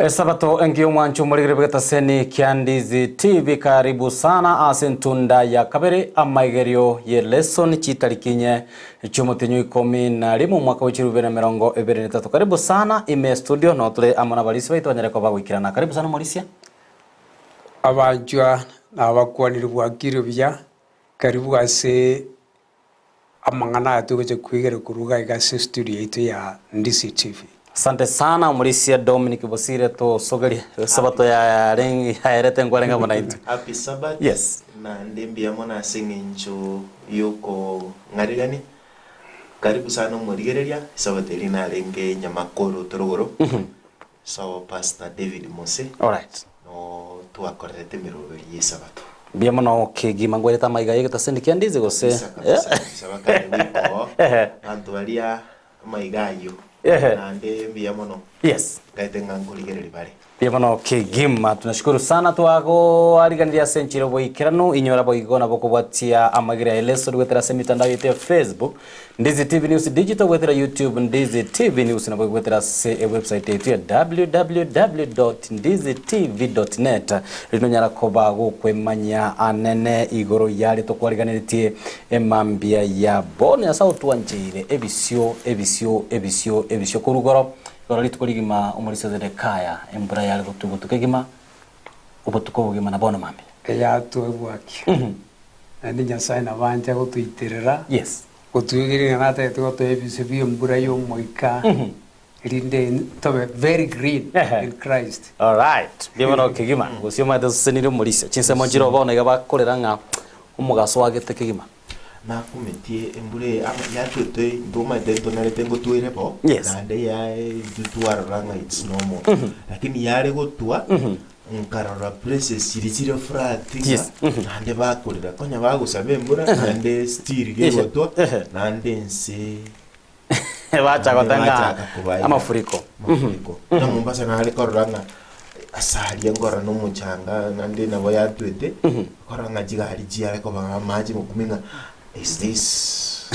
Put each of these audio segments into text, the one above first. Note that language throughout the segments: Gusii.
Esabato engiya omwancho omorigere bw'egetaseni kia Ndizi TV karibu sana ase entunda ya kabere amaigerio ye lesson chitariki inye chi'omotienyi o ikomi na rimo omwaka bwe chilifu bibere na emerongo ebere na etato karibu sana ime studio noo tore amo nabarisia baito banyare koba goikerana karibu sana omorisia. Abanchwa nabakwanire bwakire buya, karibu ase amang'ana aya togocha koigera korwa iga iga ase estudio yaito ya Ndisi TV. Asante sana omorisia Dominic Bosire tosogerie esabato yarenge yaerete nkwarenge amo naintwe. Happy Sabbath Yes. naende mbuya mono ase eng'encho yokong'arigania. Karibu sana omorigereria, esabato eria narenge Nyamakoro Torogoro, so Pastor David Mose, Alright. no twakorerete emeroberi y'esabato. Mbuya mono kegima ngwerete amaiga y'egetaseni kia ndizi gose Kabisa kabisa kabisa bakare goikoo Ehe. abanto baria amaiga ayio Ehe. naende mbuya mono Yes. ngaete ng'a nkorigereria bare. Mbuya mono kegima tunashukuru sana twagoariganirie ase enchera oboikeranu inyora boigo nabo kobwatia amagere ya Eleso goetera ase emitandao yaito ya Facebook Ndizi TV News Digital goetera YouTube Ndizi TV News nabo goetera ase ewebsite yaito ya www.ndizitv.net rinde onyara koba gokwemanya anene igoro yare tokwariganeretie emambia ya bono Nyasae otwancheire ebisio ebisio ebisio ebisio korwa igoro Igoro rituko rigima omorisia Zedekiah embura yare gotwa obotuko egima, obotuko obogima na bono mambia. Eyatwa bwakia. Naende Nyasae nabo anche gotoiterera, Yes. gotuegeria ng'a natagete gotoa ebise bi'embura y'Omoika, erinde tobe very green Ehe. in Christ. Alright. Mbuya mono kegima. Gose omanyete osesenire omorisia. Chinsemo nchire bono iga bakorera ng'a omogaso oagete kegima. Nakumetie embura eye ama yatwete intwe omanyete ntonarete ngotwere bo, Yes. naende yaye intwe twarora ng'a it's normal. Lakini yare gotwa, nkarora places chiria chire flat ng'a Yes. naende bakorera konya bagosaba embura naende still gegotwa, Ehe. naende ense Bacha naende goteba ng'a bachaka kobaira amafuriko. amafuriko. Buna Mombasa nare korora ng'a ase aria nkorora na omochanga naende nabo yatwete, nkorora ng'a chigari chiare koba amache ngokumi ng'a is this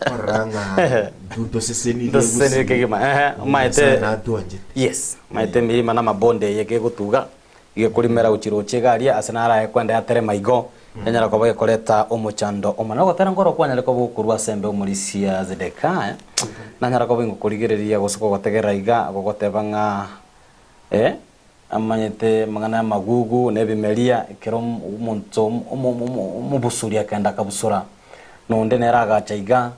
nkorora ng'a intwe ntosesenirie Ntosesenirie gusii. kegima, ehe, omanyete- Nyasaye natwanchete. Yes, omanyete emirima na amabonde eye gegotuga, gekorimera gochia roche iga aria ase naraye kwenda yaterema igo, yanyara koba gekoreta omochando omonene. Ogotera nkoro kwanyare koba gokorwa ase embe omorisia Zedekiah, nanyara koba ingokorigereria gose kogotegerera iga, gogoteba ng'a eh, amanyete amang'ana y'amagugu na ebimeria, ekero omonto omobusuri akenda akabusura, na onde nere agacha iga,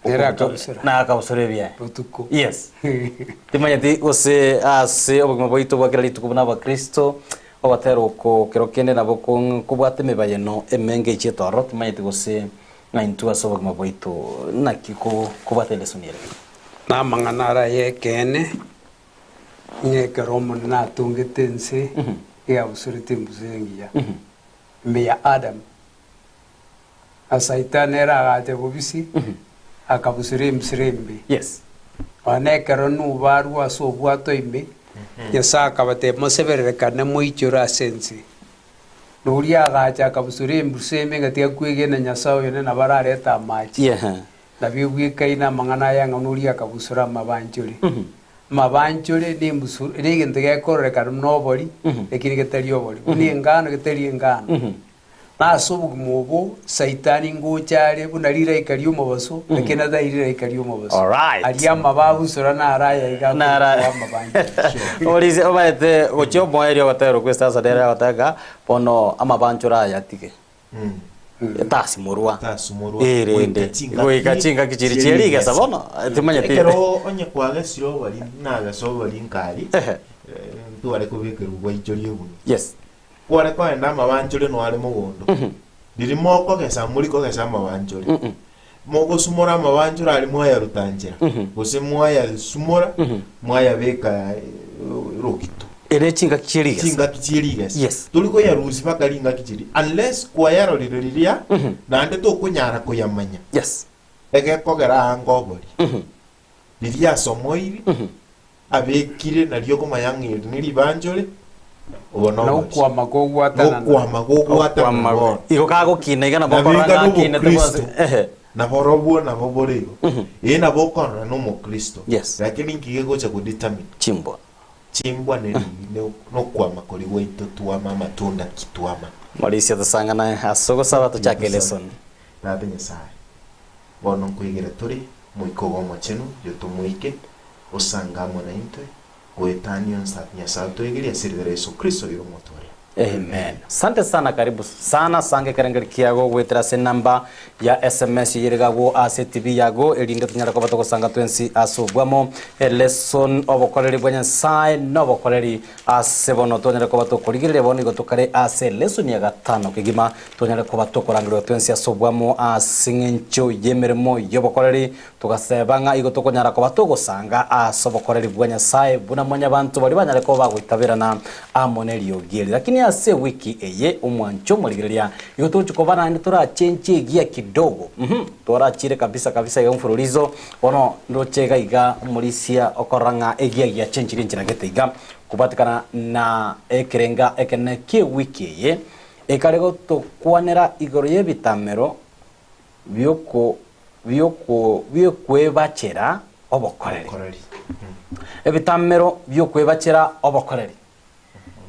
Nere akabusura. Naye akabusura ebiaye. Botuko. Yes. Timanyeti gose ase obogima bwaito bwa kera rituko buna abakristo, ogotera oko kero kende nabo kong kobwate emebayeno emenge echiete ororo, timanyeti gose ng'a intwe ase obogima bwaito naki ko kobwate elesoni ere. Namang'ana ara ay'ekeene, ng'a ekero Omonene atongete ense, nigo abusurete embusu engiya ime ya Adamu. Na Saitani ere agacha bobisi, akabusura embusuro embe. Yes. Nonya nekero Nuhu barua ase obwato ime, Nyasae akabatebia, Mosebererekane moichore ase ense. Na oria agacha akabusura embusuro embe ng'a tiga kwegena Nyasae oyo nere nabo ararete amache. Yeah. Nabio bwekaine amang'ana aya ng'a noria akabusura amabanchore. Amabanchore nembusuro, negento gekororekana buna obori, lakini getari obori, buna engano getari engano. Na ase obogima obo Saitani ngocha are buna rilaika ri'omobaso, lakini atari rilaika ri'omobaso. Alright. Aria amabe abusura naro aya iga Naro akorokwa amabanchore. Orise omaete gochia omoerio ogotera okwo esasa nere agoteba ng'a bono amabanchore aya atige. Tasimorwa. Tasimorwa. Eh, rende. Goika chingaki Goika chingaki chiria chie chie rigesa rigesa. bono timanyeti. Ekero onye kwagesire obori, nagesa obori nkari, Ehe. eh, ntware kobekerwa gwaichoria egunia. Yes. Kware koenda amabanchore noare mogondo, riria mokogesa mori kogesa amabanchore, mogosumora amabanchore aria mwayaruta nchera, gose mwayasumora mwayabeka rokito. Ere chingaki chie rigesa. Chingaki chie rigesa. Yes. Tori koyarusia mpaka ringaki chiria unless kwayarorire riria naende tokonyara koyamanya. Yes. Egekogera anga obori. Riria asomoiri, abekire nario okomanya ng'a eri neribanchore, obo Na nobori. okwama kogwatanana. Nokwama kogwatanana Okwama- bono. Igo kagokina iga nabo Nabo okorora iga ng'a akinete n'Obokristo. bwansi. Ehe. Naborobwo nabo bore igo. Ee nabo okorora nomokristo. Yes. Lakini inki gegocha kodetermine? Chimbwa. Chimbwa ne riini nokwama koria gwaito twama amatunda ki twama. Morisia tosang'anae ase ogosaba tochake lesson. Tata Nyasae, bono nkoigera tore Omoika ogo Omochenu, oyio tomoike, osange amo naintwe, goetania onsi Tata Nyasae otoigerie ase erieta ria Yeso Kristo oyore Omotoria. Amen. Sante sana karibu sana sange ekerengeri kiago goetera ase enamba ya sms eyere iga ase etibi yago erinde tonyare koba togosanga twensi ase obwamo elesson obokoreri bwa Nyasae na obokoreri ase bono tonyare koba tokorigereria bono igo tokare ase elesson ya gatano kegima tonyare koba tokorangerigwa twensi ase obwamo ase eng'encho y'emeremo y'obokoreri Togaseba ng'a igo tokonyara koba togosanga ase obokoreri bwa Nyasae buna mwanyabanto baria banyare koba bagoitaberana amo neriogi eri. Lakini ase ewiki eye, omwancho omorigereria, igo togochia koba naende torachenchie egia kidogo. Uhum, twarachire kabisa kabisa iga mfululizo, bono ndoche iga iga omorisia okorora ng'a egia giachenchirie enchera gete iga, kobwatekana na ekerenga ekenene ki'ewiki eye, ekare gotokwanera igoro y'ebitamero bi'oko bi'okwebachera obokoreri. Ebitamero bi'okwebachera obokoreri.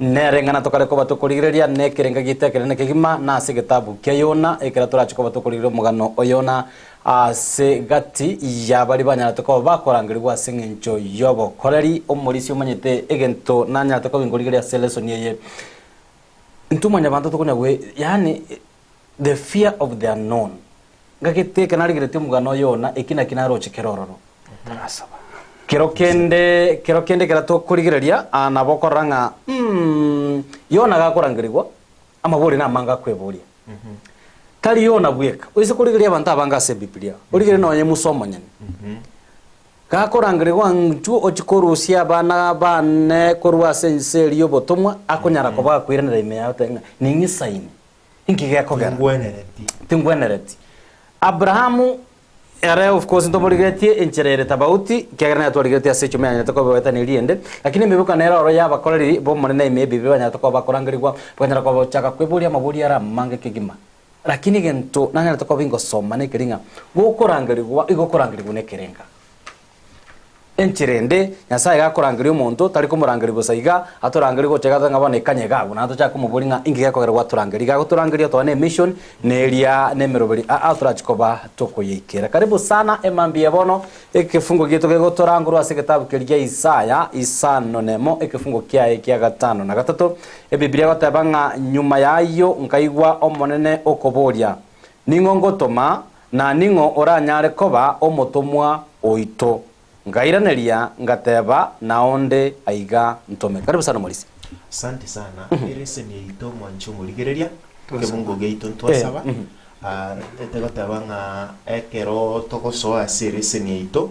Nere ng'ana tokare koba tokorigereria nekerenga giaito ekenene kegima na ase egetabu kia Yona, ekero torache koba tokorigereria omogano o Yona ase gati ya baria banyarete koba bakorangerigwa ase eng'encho y'obokoreri. Omorisia omanyete egento nanyarete koba inkorigereria ase lesson eye. Intwe mwanyabanto tokonya gwe yaani The fear of the unknown. Ngagete ekero narigeretie omogano oyo ona, eki naki naroche kere ororo. Tarasaba. Kero kende, kero kende ekero tokorigereria, ah, nabo okorora ng'a mm, Yona gakorangerigwa, amabori namange akweboria. Tari Yona bweka, oise korigereria abanto abange ase Ebibilia, origererie nonye Musa omonyene. Gakorangerigwa ng'nchwo ochie korusia abana bane korwa ase ense eria y'obotomwa, akonyara koba akoiranera ime yao otebe ng'a ning'isaine. Inki gekogera? Tingwenereti. Tingwenereti. Abrahamu ere of course ntomorigeretie enchera ere tabauti, ekiagera nere twarigeretie ase echuma yanyarete koba egoetania eria ende, lakini emeboko nere oro y'abakoreri b'Omonene ime ebibe banyarete koba bakorangerigwa, bakanyara koba gochaka kweboria amaborio are amange kegima. Lakini egento nanyarete koba ingosoma nekeri ng'a gokorangerigwa igo okorangerigwa nekerenga. Enchera ende, Nyasae iga akorangeria omonto, tari komorangeria bosa iga, atorangerie gocha iga atobe ng'a bono ekanya iga abwo, naende tochake komoboria ng'a inki gekogera gwatorangeria. Iga agotorangeria otoe ne emission, na eria na emeroberi aa torachi koba tokoyeikera. Karibu sana emambia ya bono, ekefungo giaito kegotorangorwa ase egetabu keria gia Isaya isano nemo, ekefungo kiaye kia gatano na gatato. Ebibilia egoteba ng'a nyuma y'ayio nkaigwa Omonene okoboria, Ning'o ngotoma, Na ning'o oranyare koba omotomwa oito? Ngairaneria, ngateba, Naonde aiga ntome. Karibu sana omorisia. Asante sana ereseni yaito omwanchi omorigereria ekebungo giaito ntwasaba Ah, etegoteba ng'a ekero togosoa ase ereseni yaito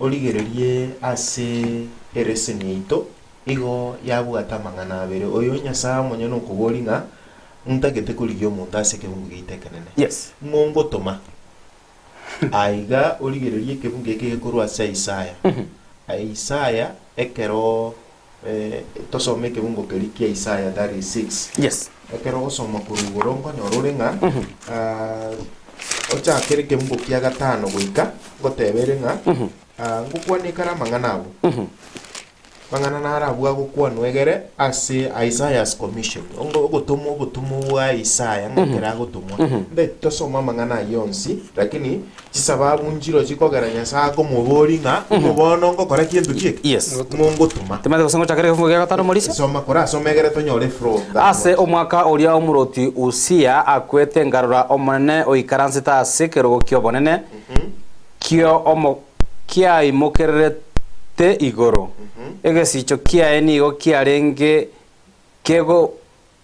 origererie ase ereseni yaito igo yabwate amang'ana abere oyo Nyasaye omonyene okoboria ng'a Ntagete korigia omonto ase ekebungo giaito ekenene. Yes. Ng'o ngotoma? Aiga origererie ekebungo eke gekorwa ase Isaya. Isaya ekero eh, tosome ekebungo keria kia Isaya 36. Yes. Ekero ogosoma korwa igoro nkonyora ore ng'a ah, ochakere ekebungo kia gatano goika ngoteba ere ng'a ah, ngokwana ekare amang'ana abo. Mang'ana naro abwo agokwanwa egere ase Isaiah's commission, ongo ogotomwa obotomwa bwa Isaya ng'a ekero agotomwa. Mbe tosome amang'ana ayio onsi, lakini chisababu nchiro chikogera Nyasae akomoboria ng'a ng'o bono ngokora kento ki eke? Yes. Ng'o ngotoma? Timanyete gose ngochakera egefungo gia gatano Morisia? Soma korasome egere tonyore flow of that Ase word. omwaka oria omorwoti Usia akwete nkarora Omonene oikaransete ase ekerogo ki'obonene kio omo kiaimokererete igoro, egesicho kiaye nigo kiarenge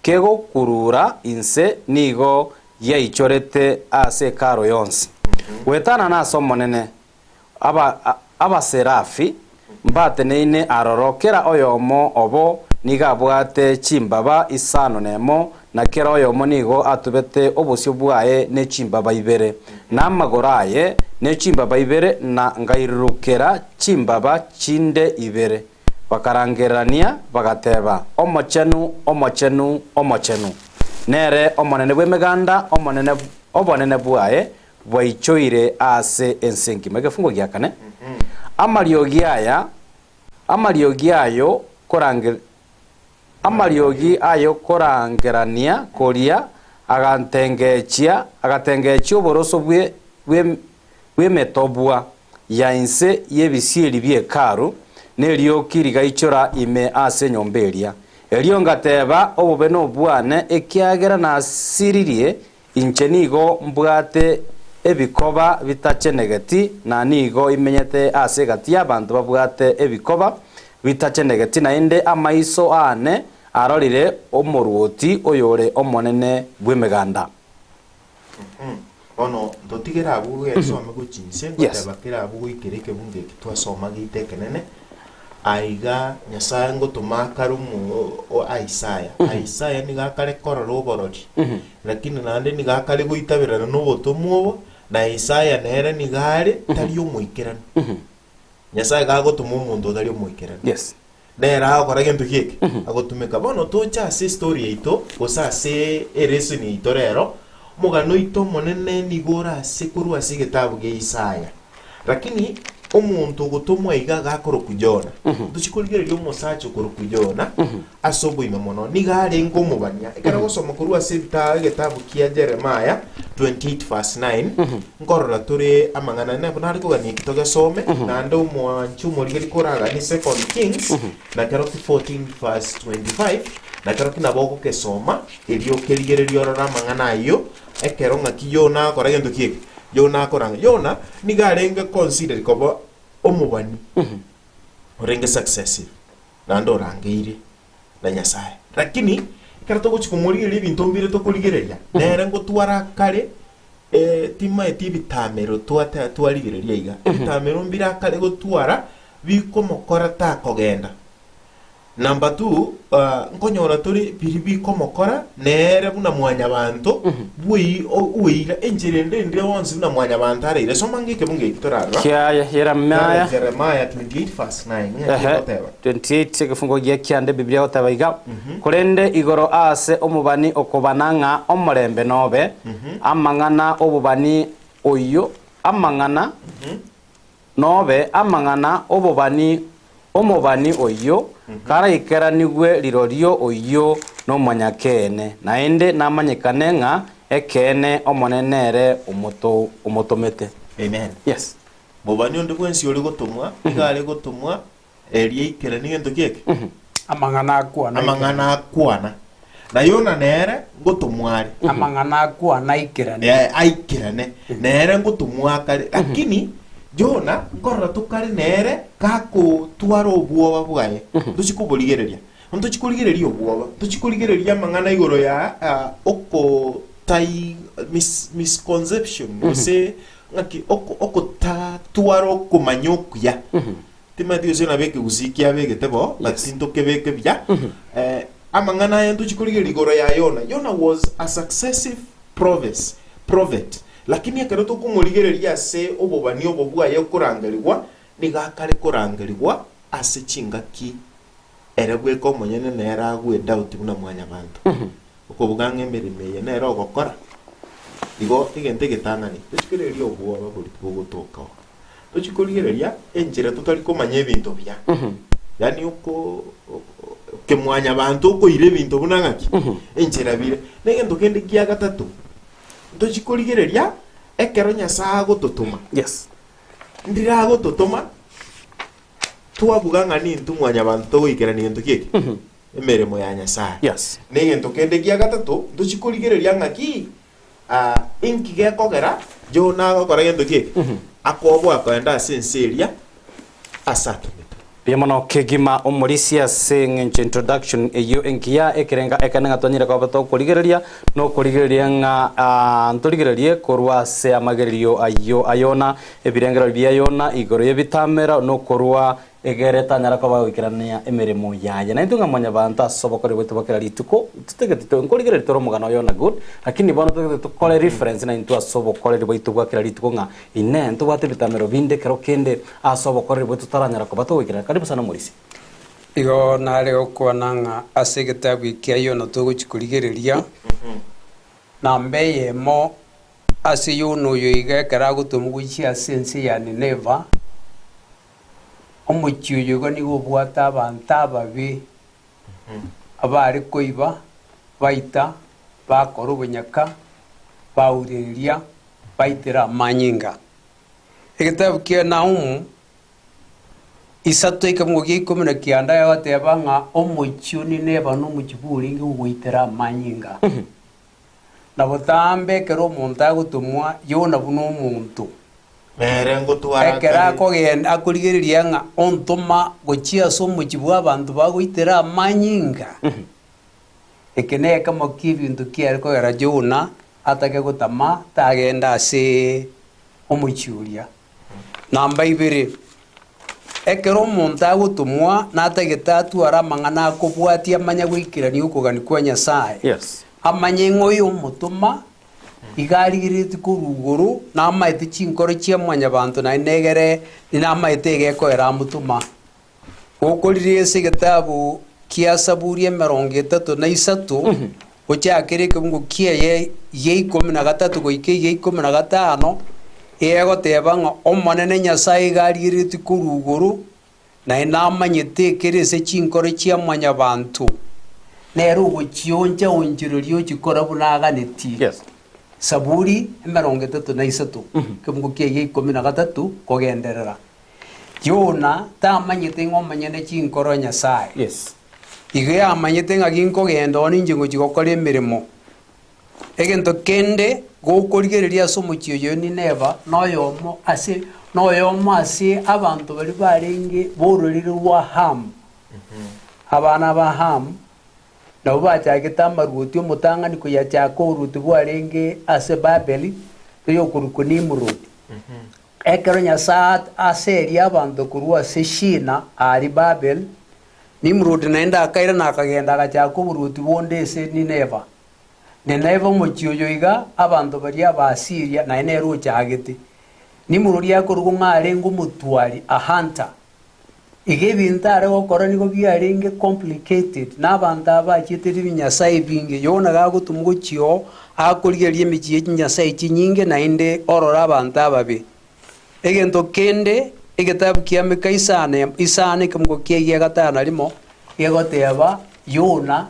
kegokurura inse, nigo giaichorete ase Hekalu yonsi. Goetanana ase Omonene, Abaserafi mbateneine aroro, kera oyomo obo nigo abwate chimbaba isano nemo, na kera oyomo nigo atubete obosio bwaye ne chimbaba ibere, na amagoro aye ne chimbaba ibere, na ngairurukera chimbaba chinde ibere. Bakarangererania, bagateba, Omochenu, omochenu, omochenu, nere Omonene bw'Emeganda, Omonene, obonene bwaye bwaichoire ase ense engima. Egefungo gia kane, Amariogi aya, amariogi ayo. koranger Amariogi ay'okorangerania koria agantengechia, agatengechia oboroso bw'emetobwa ya inse y'ebisieri bie Hekalu, na erioki rigaichora ime ase enyomba eria. Erio ngateba, Obobe nobwane, ekiagera nasiririe, inche nigo mbwate ebikoba bitachenegeti, na nigo imenyete ase egati y'abanto babwate ebikoba bitachenegeti, naende amaiso aane arorire Omoruoti oyore Omonene bw'Emeganda. Bono ntotigere abwo gesome gochia inse, ngoteba kere abwo goikera ekebungo eke twasoma geito ekenene, aiga Nyasae ngotoma akare omo o Isaya. Isaya nigo akare korora oborori, lakini naende nigo akare goitaberana na obotomwa obo, na Isaya nere nigo are tari omoikeranu. Nyasae gagotoma omonto otari omoikeranu. Yes. Nere agokora gento ki eke? Agotumeka. Bono toche ase estory yaito, gose ase elesson yaito rero, omogano oito omonene nigo ore ase korwa ase egetabu gia Isaya. Lakini omonto ogotomwa iga gakorokwa Jona. Tochia korigereria omosacha okorokwa Jona ase oboime mono. Nigo arenge omobania. Ekero ogosoma korwa ase ebita egetabu kia Jeremiah 28 verse 9, nkorora tore amang'ana nabo nare kogania eki togesome, naende omwanchi omorigereria koraganie Second Kings, na kero ki 14 verse 25, na kero ki nabo ogogesoma, erio okerigereria orore amang'ana ayio, ekero ng'aki Yona akora gento ki eke? Yona akoranga. Yona nigo arenge considered koba omobani orenge successive, naende orangeire na Nyasae. Lakini ekero togochia komorigereria ebinto mbire tokorigereria, nere ngotwara kare eh, timaeti ebitamero twate twarigereria iga. Ebitamero mbire akare gotwara bikomokora takogenda. Number two, ah, nkonyora tore biria bikomokora nere buna mwanyabanto bwei oira enchera ende ende yonsi buna mwanyabanto areire. Soma ng'a ekebungo eki torarora. Kia Yeremia Jeremiah 28 verse 9 ng'aki Ehe, egoteba. 28 egefungo gia kianda Ebibilia egoteba iga, Korende igoro aase omobani okobana ng'a omorembe nobe, amang'ana 'obobani oyio, amang'ana nobe amang'ana 'obobani omobani oyio karaikeranigwe rirorio oyio nomonyakeene, naende namanyekane ng'a ekeene Omonene nere omoto omotomete. Amen. Yes. Mobani onde bwensi ore gotomwa, nigo are gotomwa erio aikeranie gento ki eke? Amang'ana akwana Amang'ana akwana. Na Yona nere ngotomwa are. Amang'ana akwana aikerane. Eh, aikerane. Nere ngotomwa akare. Lakini Yona nkorora tokare nere gakotwara obwoba bwaye. Ntochi koborigereria. Ntochi korigereria obwoba. Ntochi korigereria amang'ana igoro ya ah, okotai mis, misconception gose ng'aki oko okotatwara okomanya okuya. Timanyeti gose nabo ekegusii kiabegete bo, but ntokebeke buya. Eh, amang'ana aya ntochi korigereria igoro ya Yona. Yona was a successive proves, prophet. Lakini ekero tokomorigereria ase obobani obo bwaye okorangerigwa, nigo akare korangerigwa ase chingaki ere bweka omonyene nere agwe doubt buna mwanyabanto. Okobuga ng'a emeremo eye nere ogokora. Igo egento egetang'ani, tochikorigereria obwoba boria bogotoka oo. Tochia korigereria enchera totari komanya ebinto buya. Yaani oko kemwanyabanto okoira ebinto buna ng'aki? Enchera bire. Na egento kende kia gatato, ntochia korigereria ekero Nyasae agototoma. Yes. Ndire agototoma, twabuga ng'a nintwe mwanyabanto togoikerania gento ki eke? Emeremo ya Nyasae. Yes. Na egento kende kia gatato, ntochia korigereria ng'aki? Aa, inki gekogera Yona agokora gento ki eke? Akoboa kogenda ase ense eria ase atometwe. Mbuya mono kegima omorisia ase eng'encho introduction eyio engiya ekerenga ekene ng'a twanyare koba tokorigereria na okorigereria ng'a aa ntorigererie korwa ase amagererio ayio a Yona ebirengererio bia Yona igoro y'ebitamero na okorwa Egere tanyara koba goikerania emeremo yaye. Naintwe ng'a mwanyabanto ase obokori bwaito bwa kera rituko, totagete to nkorigereria tore omogano oyo na good, lakini bono totagete tokore reference naintwe ase obokoreri bwaito bwa kera rituko ng'a inee ntobwate ebitamero binde ekero kende ase obokoreri bwaito totaranyara koba togoikerana. Karibu sana omorisia. Igo nare gokwana ng'a ase egetabu eke kia Yona togochia korigereria, namba eyemo ase Yona oyo iga ekero agotomwa gochia ase ense ya Nineva, Omochie oyo igo nigo obwate abanto ababe, abare koiba, baita, bakora obonyaka, baurereria, baitera amanyinga. Egetabu kia Nahumu isato ekemungo gia ikomi na kianda egoteba ng'a omochie o Nineva nomochie bworenge ogoitera amanyinga. Na botambe ekero omonto agotomwa, Yona buna omonto. Nere ngotwara Ekero kare. akogenda akorigereria ng'a ontoma gochia ase omochie bw'abanto bagoitera amanyinga. Eke nekemo ki'ebinto kiare kogera Yona atake gotama tagenda ase omochie oria. Namba ibere, ekero omonto agotomwa natagete atware amang'ana akobwatia amanye goikerania okogania kwa Nyasae, Yes. amanye ng'a oyo omotoma iga arigereretie korwa igoro, namaete chinkoro chia mwanyabanto naende egere namaete egekoera amotoma. Gokorire ase egetabu kia Saburi emerongo etato na isato, gochakera ekebungo kiaye gia ikomi na gatato goika egia ikomi na gatano, egoteba ng'a Omonene Nyasae iga arigereretie korwa igoro, naende namanyete ekere ase chinkoro chia mwanyabanto, nere ogochioncha-onchoreria ochikora buna aganetie. Yes. Saburi 33, ekebungo kiaye gia ikomi na gatato kogenderera. Yona tamanyete ng'a omonyene chinkoro Nyasae. Yes. Igo yamanyete ng'a ginkogenda oo ninche ngochia gokora emeremo. Egento kende gokorigereria ase omochie oyo Nineva noyomo ase noyomo ase abanto baria barenge b'ororere rwa Hamu. Abana ba Hamu nabwo bachagete amaruoti omotang'ani koyachaka oboruoti bwarenge ase Babeli, oyokorokwa Nimrodi. Ekero Nyasae aseria abanto korwa ase Shina aaria Babeli, Nimrodi naende akairana akagenda agachaka oboruoti bonde ase Nineva. Nineva omochie oyo iga abanto baria Abaasiria naye nere ochagete. Nimrodi akorokwa ng'a arenge omotwari, a hunter. Iga ebinto are gokora nigo biarenge complicated, na abanto aba bachiete ribinyasae ebinge. Yona gagotomwa gochia oo, akorigereria emechie ye chinyasae chinyinge naende orore abanto ababe. Egento kende, egetabu kia Mika isano isano ekemungo kia egia gatano na rimo, gegoteba, Yona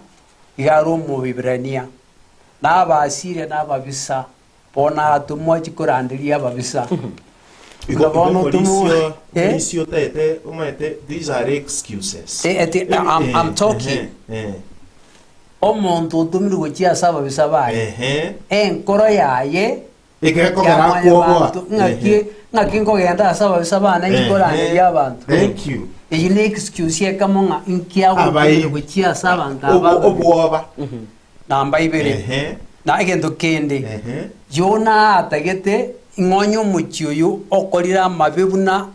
iga are Omoibrania, na Abaasiria nababisa. Bono atomwa achie koranderia ababisa. Igo Buna bono igo otomwa Mauricio, eh? Mauricio otaete omanyete these are excuses. Eh, eti, I'm, I'm talking. Eh, Omonto otomirwe gochia ase ababisa baye eh, enkoro yaye Ekere kogera yamanya akwoboa. abanto ng'aki Ehe. ng'aki nkogenda ase ababisa bane nchi koranderia abanto Thank you. Eyio ne excuse ekemo ng'a inki agotomirwe Abairi. gochia ase abanto aba Obwo- ababe. Obwoba. Namba ibere, Ehe. na egento kende, Ehe. Yona atagete ng'a onye omochie oyo okorire amabe buna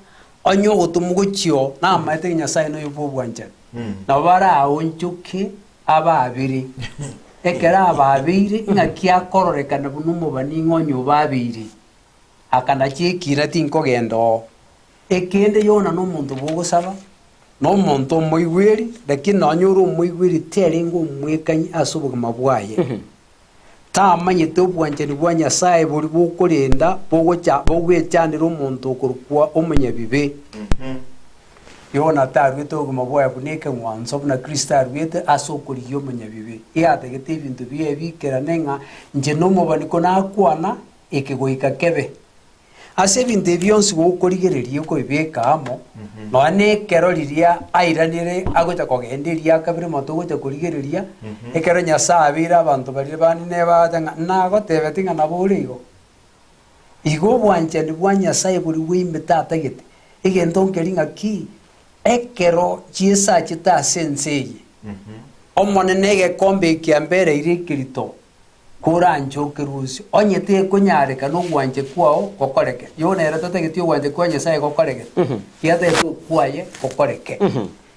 onye ogotomwa gochia oo, namaete ng'a Nyasae noyo bw'obwanchani. Nabo baraonchoke abaabere. Ekero abaabeire, ng'aki akororekana buna omobani ng'a onye obabeire, akanacha ekiina tinkogenda oo. Ekende Yona nomonto bw'ogosaba, na omonto omoigweri, lakini nonya ore omoigweri terenge omwekanyi ase obogima bwaye. Tamanyete obwanchani bwa Nyasae boria bokorenda bogocha bogwechandera omonto okorokwa omonyabibe. Yona taruete obogima bwaye buna ekeng'wanso buna Kristo aruete ase okorigia omonyabibe. Igatagete ebinto biaye biikerane ng'a inche nomobani ko nakwana, eke goika kebe. Ase ebinto ebi bionsi gokorigereria okobibeka amo, nonya nekero riria airanire agocha kogenda eria kabere moto ogocha korigereria, ekero Nyasae abeire abanto baria ba Nineve agacha ng'a nagotebeti ng'a nabo ore igo. Igo obwanchani bwa Nyasae boria bwaimete atagete, egento nkeri ng'a ki, ekero Yeso achete ase ense eye, Omonene egekombe eke ambereire ekerito, Koranchoke rusia, onye tekonyarekana ogwancha kwao gokoreke. Yona ere tatageti ogwancha kwa Nyasae gokoreke, iga atagete okwaye gokoreke.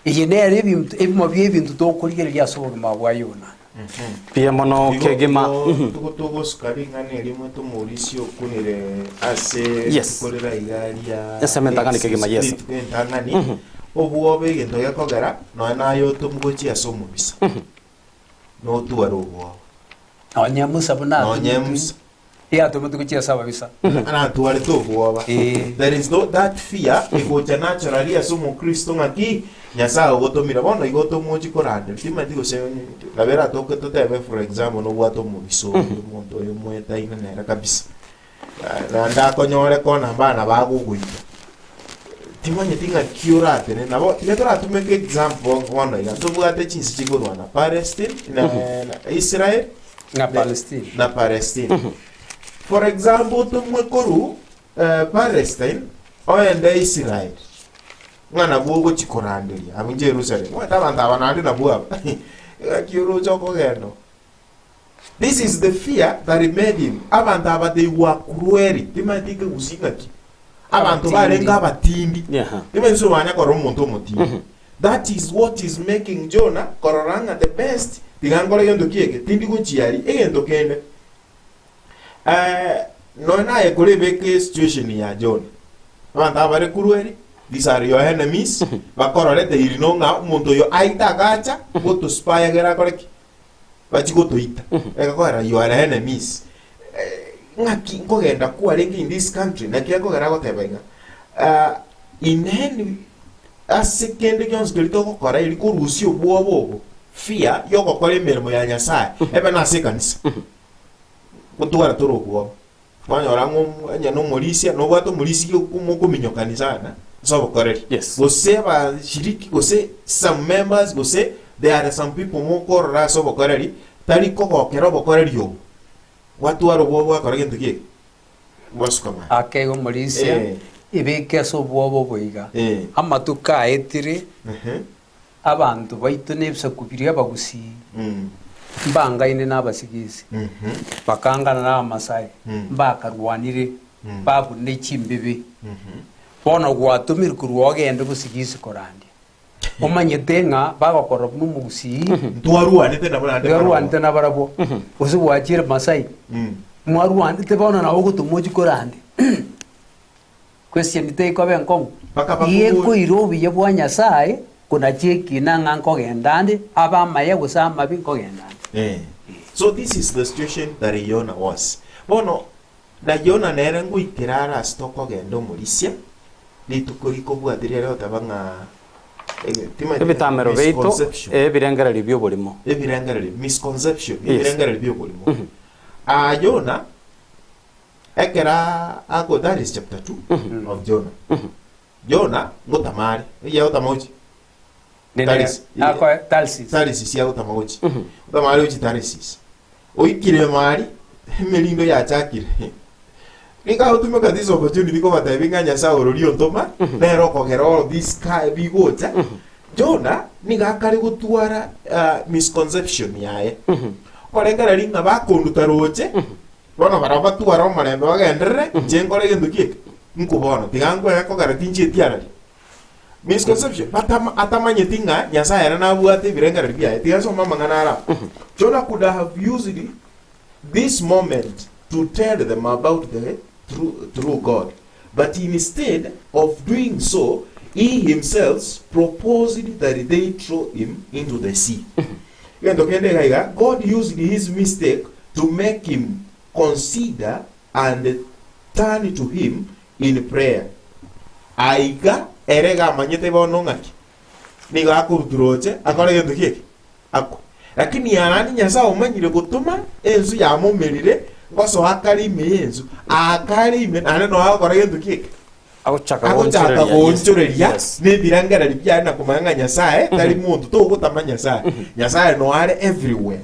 Eye nere ebinto ebimo bi'ebinto tokorigereria ase obogima bwa Yona. Mbuya mono Igo- kegima. igo Mhm. tugo togosuka ring'ana erimo tomorisia okunire ase Yes. rituko rira iga ria Ensemo entang'ani kegima, yes. rituko entang'ani obwoba egento gekogera nonya naye otomwa gochia ase omobisa. Notware obwoba. Nonye Musa buna Nonye atometwe. Musa. Eyatometwe gochia ase ababisa. Natwarete obwoba. Eh. There is no that fear egocha naturally ase omokristo ng'aki Nyasaye ogotomire bono igo otomochi koranderia timanyeti gose nabo eratoke totebe for example nobwate omobisa oyo omonto oyo omoetaine nere kabisa naende akonyore kona abana bagogoita timanyeti ng'aki oratene nabo tiga toratumeke example bono iga ntobwate chinse chikorwana Palestine na na Israel Na Palestine. na Palestine. For example otomwe korwa eh, Palestine oende Israel ng'a nabwo ogochi koranderia abwo Jerusalem. Omanyete abanto aba naende nabwo aba ng'aki oroche okogenda oo. This is the fear that made him. Abanto aba they were cruel. Timanyeti ekegusii ng'aki. Abanto barenge abatindi. Yeah. Timanyeti obanya korora omonto omotindi. That is what is making Jonah korora ng'a the best tiga nkore gento ki eke, tindi gochia aria, egento kende. Eh, nonya naye korebeka situation ya Jonah. Abanto aba bare cruel, these are your enemies, bakororete iri no ng'a omonto oyo aite agacha gotospy egere akore ki? Bachie gotoita. Egakogera you are enemies. Eh, ng'aki nkogenda kwarenge in this country, naki ekogera agoteba iga, ah, in any Ase kende gionsi keria togokora eri korusia obwoba obo, fear, y'ogokora emeremo ya Nyasae, ebe nase ekanisa. Gotwara tore obwoba. Kwanyora ng'a omo- onye nomorisia, nobwate omorisia mokominyokani sana ase obokoreri. Yes. Gose abashiriki, gose some members, gose there are some people mokorora ase obokoreri, tari kogokera obokoreri obo. Gwatwara obwoba gwakora gento ki eke? Gwasuka mani. Ake igo omorisia, Eh. ebeke ase obwoba obo iga. Eh. Amatuko aetire, Ehe. abanto baito na ebisaku biria abagusii Mm. mbangaine na abasigisi, Mhm. bakangana na abamasai, Mm. mbakarwanire, Mm. babunire chimbibi. Mhm. Bono gwatomirwe korwa ogende bosigisi korandia. Omanyete ng'a bagokora buna omogusii, Ntwarwanete nabo naende twarwanete nabarabwo, gose gwachire Masai, Mm. mwarwanete bono nabo ogotomwa ochie korande. Question teikoba enkong'u. Mpaka bakobori- Iga ekoira obuya bwa Nyasaye konacha ekina ng'a nkogenda nde, abe amaya gose amabe nkogenda nde. Eh. So this is the situation that Yona was. Bono na Yona nere ngoikera are ase tokogenda omorisia, Rituko rikobwati riria goteba ng'a ege- timanyeti Ebitamero biaito, misconception. ebirengererio bi'oborimo. Ebirengererio, misconception, Yes. ebirengererio bi'oborimo. Ah, Yona, ekera ako, that is chapter 2 of Jonah. Yona, ngotama are, ekiagera gotama gochia Nene- Tarisi. ako- Tarsis. Tarisi agotama gochia. Gotama are gochia Tarsis. Oikire mari, emerindo yachakire. Nigo agotumeka this opportunity kobatebia ng'a Nyasae ororia ontoma, nere okogera all this ka bigocha. Jonah nigo akare gotwara ah, misconception yaye. Okorengereria ng'a bakonduta roche, bono barabwo batware omorembe bagenderere, inche nkore egento ki eke? Nkwo bono, tiga nkwege kogera tinchieti araria. Misconception, batama, atamanyeti ng'a Nyasae ere nabwate ebirengererio biaye. Tiga nsome amang'ana ara aba. Jonah could have used this moment to tell them about the true, true God, but instead of doing so, he himself proposed that they throw him into the sea. Egento kende iga iga, God used his mistake to make him consider and turn to him in prayer. Aiga ere iga amanyete bono ng'aki nigo akorutura oche akore gento ki eke akwe. Lakini yaani Nyasae omanyire gotoma ensu yamomerire ngosoa kare ime y'ensu, aakare ime naende noe agokora gento ki eke? Agochaka Agochaka goonchoreria, yes. goonchoreria Yes. nebirengererio biaye na komanya ng'a Nyasae tari monto, togotama Nyasae. Nyasae noe are everywhere.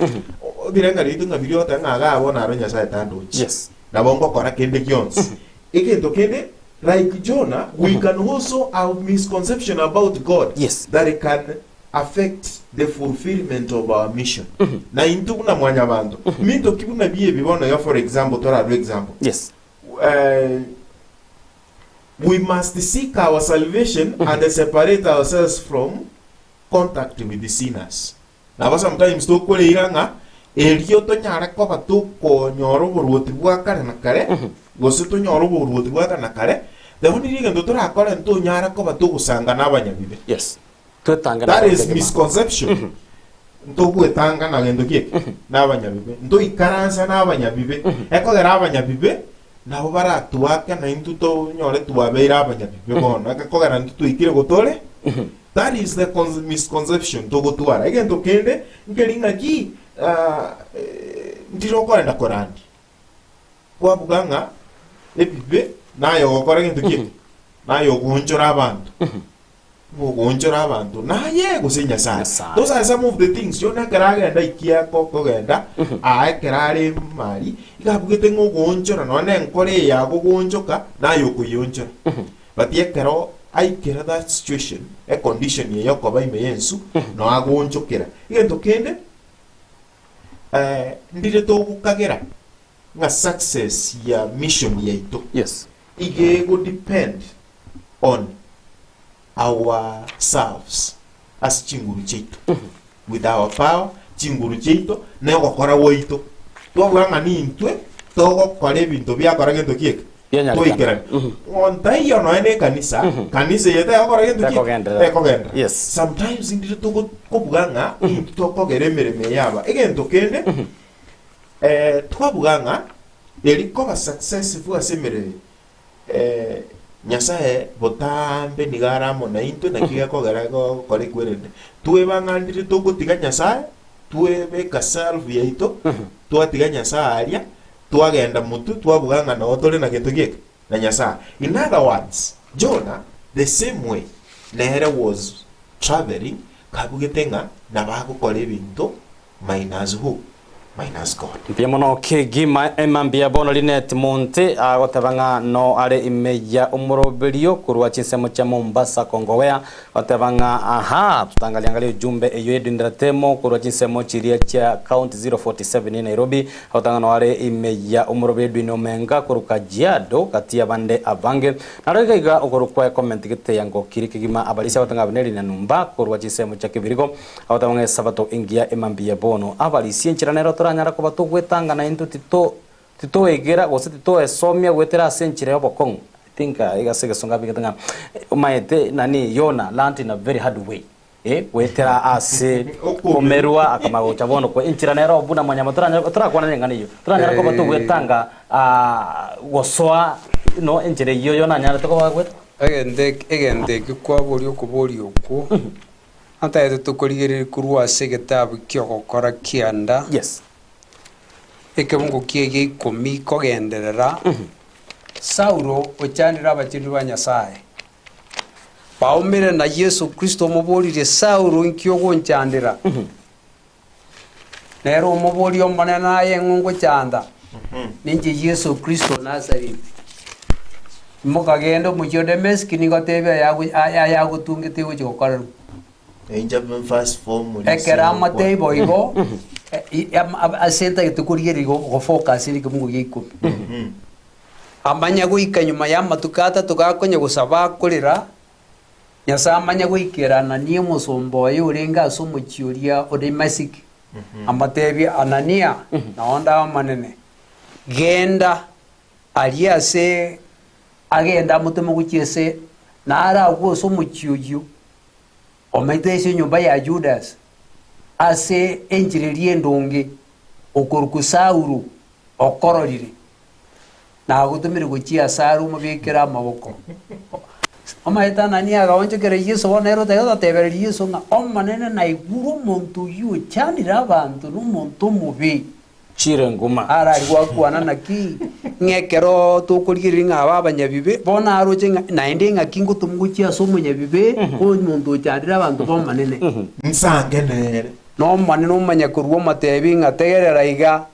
Ebirengererio biaito ng'a biria ogoteba ng'a igaa bono aro Nyasae tandochi. Yes. Nabo ngokora kende gionsi. Egento kende, like Jonah, we can also have misconception about God Yes. that can affect the fulfillment of our mission. Na intwe buna mwanyabanto, minto ki buna biebi bono iga for example, torarue example. Yes. Eh, we must seek our salvation and separate ourselves from contact with the sinners. Nabo sometimes tokoreira ng'a erio tonyare koba tokonyora oboruoti bwa kare na kare, gose tonyore oboruoti bwa kare na kare, the only egento torakore ntonyare koba togosanga na abanyabibe. Yes. Twetange na That is kegima. misconception. Ntogwetanga na gento ki eke? Nabanyabibe. Ntoikaransa nabanyabibe. Ekogera abanyabibe nabo baratwake na intwe tonyore twabeire abanyabibe bono. Ekogera intwe twaikire gotore. That is the misconception togotwara. Egento kende nkeri ng'aki ah, ndire okorenda korandia. Kwabuga ng'a ebibe naye ogokora gento ki eke? Naye ogoonchora abanto. Ogoonchora abanto naye gose Nyasae. Nyasae. Those are some of the things Yona ekero agenda aikia kogenda aa ekero are mari iga abugete ng'a ogoonchora nonya na enkoro eye yagogoonchoka naye okoyeonchora. But ekero aikera that situation econdition eye yokoba ime y'ensu noo agoonchokera. Egento kende ndire togokagera ng'a success ya mission yaito Yes. iga ego depend on ourselves ase chinguru chiaito with our power chinguru chiaito na ogokora gwaito twabuga ng'a nintwe togokora ebinto biakora gento ki eke Bianyarekana. toikerani ontaiyo nonya na ekanisa kanisa eye tegokora gento ki eke? Tekogenderera. Tekogenderera. Yes. Sometimes ndire togo kobuga ng'a intwe tokogera emeremo eye aba egento kende Twabuga ng'a eri koba successful ase emeremo eye, Nyasae botambe nigo are amo naintwe naki gekogera gokora ekwerende. Twebang'anire togotiga Nyasae, twebeka self yaito, twatiga Nyasae aria, twagenda motwe twabuga ng'a noo tore na gento geke? Na Nyasae. In other words, Jonah the same way nere was travelling kabugete ng'a nabo agokora ebinto Minus who? Minus God. Mbuya mono kegima Emma mbuya bono Linet Monte agoteba ng'a no are ime ya omoroberio korwa chinsemo chia Mombasa Kongowea agoteba ng'a ahaa totangaliangalia ujumbe eyio Edwin Ratemo korwa chinsemo chiria chia county 047 Nairobi agoteba ng'a no are ime ya omoroberio Edwin Omenga korwa Kajiado gati y'abande abange Naro iga iga okorokwa ecomment gete yangokiri kegima abarisia agoteba ng'a Abneri Nanumba korwa chinsemo chia Kibirigo Agoteba ng'a Esabato engiya emambia bono. Abarisia enchera nero toranyare koba togwetanga na intwe tito titoegera gose titoesomia goetera ase enchera y'obokong'u. I think iga ase egesongo abegete ng'a omaete nani Yona learnt in a very hard way eh goetera ase komerwa akamanya gocha bono kwa enchera nero buna mwanyama toranyare torakwanere eng'ana eyio toranyare koba togwetanga gosoa no enchera eyio Yona anyarete koba agoeta. Egento eke egento ekio kwaboria okoboria okwo. Nataete tokorigereria korwa ase egetabu ki'ogokora kianda, Yes. ekebungo ki'egia ikomi kogenderera, Saulo ochandire abachenu ba Nyasae. Baumire na Yeso Kristo omoboririe, Saulo, inki ogonchandera? Nere omoboria Omonene, Aye ng'o ngochanda? Ninche Yeso Kristo o Nazareti. Mokagenda omochie o Damesiki, ningotebie ayagotungete egochia gokorerwa. Ekero amatebia boigo, ase ntagete korigereria gofocus ekemungo gia ikomi. Amanye goika nyuma y'amatuko atato gakonya gosaba akorera, Nyasae amanye goikera Anania omosomba oye orenge ase omochie oria o Damasiki, amotebie, Anania, nao nde Omonene, genda aria ase agende amotome gochia ase nare agwo ase omochie oyio, omaete ase enyomba ya Judas, ase enchera eria endonge, okorokwa Saulo, okororire. Nagotomire gochia asare omobekere amaboko. Omanyete Anania agaonchokera Yeso bono nere otagete gotebereria Yeso ng'a Omonene naigure omonto oyio ochandire abanto nomonto omobe. Chire nguma. Arari gwakwana naki, ng'a ekero tokorigereria ng'a aba abanyabibe, bono aroche ng'a naende ng'aki ngotomwa gochia ase omonyabibe, omonto ochandire abanto b'Omonene. Nsange nere. Na Omonene omanya korwa omotebi ng'a tegerera iga,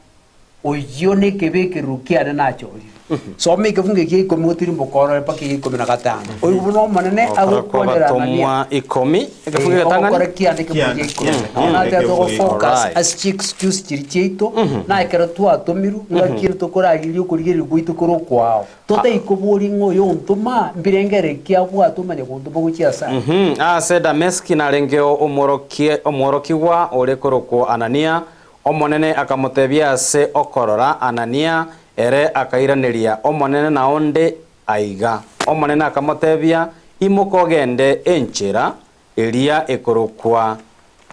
Oyio nekebekerero kiane nachorire. Soma ekefungo ekia ikomi gotirimboka orore mpaka egia ikomi na gatano. Oigwe buna Omonene Ogokora agokwanera Anania. kw'abatomwa ikomi, ekefungo Eh, egetang'ani. ogokora kianda ekefungo gia ikomi. Kianda, Nabo kianda, nateba ekefungo gia ikomi. togofocus Alright. ase chiexcuse chiria chiaito, na ekero twatomirwe, ng'aki ere tokoragereria okorigereria gwaito kore okwao. Totari koboria ng'a oyo ontoma, mbirengererio ki abwate omanye gontoma gochia ase aye. Ase Dameski narengeo omworokia omworokigwa ore korokwa Anania, Omonene akamotebia ase okorora, Anania, ere akairaneria, Omonene nao nde aiga. Omonene akamotebia, Imoka ogende enchera eria ekorokwa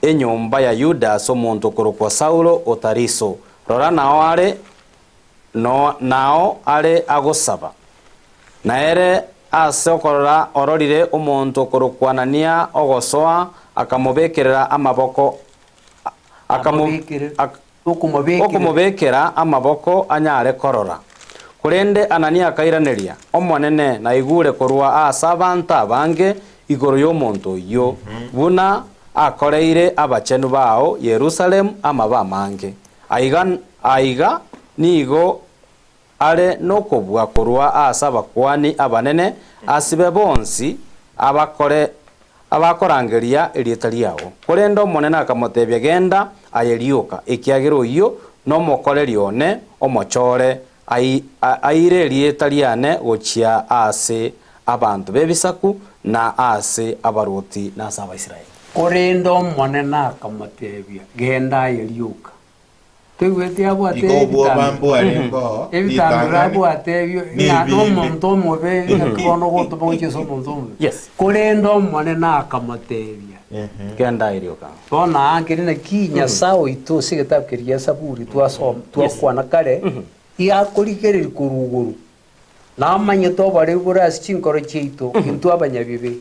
enyomba ya Yudas omonto okorokwa Saulo o Tariso. Rora nao are no nao are agosaba. Na ere ase okorora ororire omonto okorokwa Anania ogosoa, akamobekerera amaboko akamo ak okomobekera amaboko anyare korora. Korende Anania akairaneria, Omonene, naigure korwa ase abanto abange igoro y'omonto oyio, buna akoreire abachenu bao Yerusalemu amabe amange. Aiga aiga nigo are nokobua korwa ase abakuani abanene asibe bonsi abakore abakorangeria erieta riao. Korende Omonene akamotebia, Genda aye rioka, ekiagera oyio nomokoreri one omochore, ai aire erieta riane gochia ase abanto b'ebisaku, na ase abarwoti, na ase Abaisraeli. Korende Omonene akamotebia, Genda aye rioka. Toigweti abwate Igo obwoba ebitambero mbwarenge oo, ebitambero ritang'ani, abwate ebio ng'a nebinde. nomonto omobe ng'aki bono ogotoma gochia ase omonto omobe. Yes. Korende Omonene akamotebia, Genda aye rioka. Bono aa nkeri naki Nyasae oito ase egetabu keria gia Saburi twasoma twakwana kare, iga akorigereria korwa igoro, Namanyete oboreu bore ase chinkoro chiaito, intwe abanyabibe,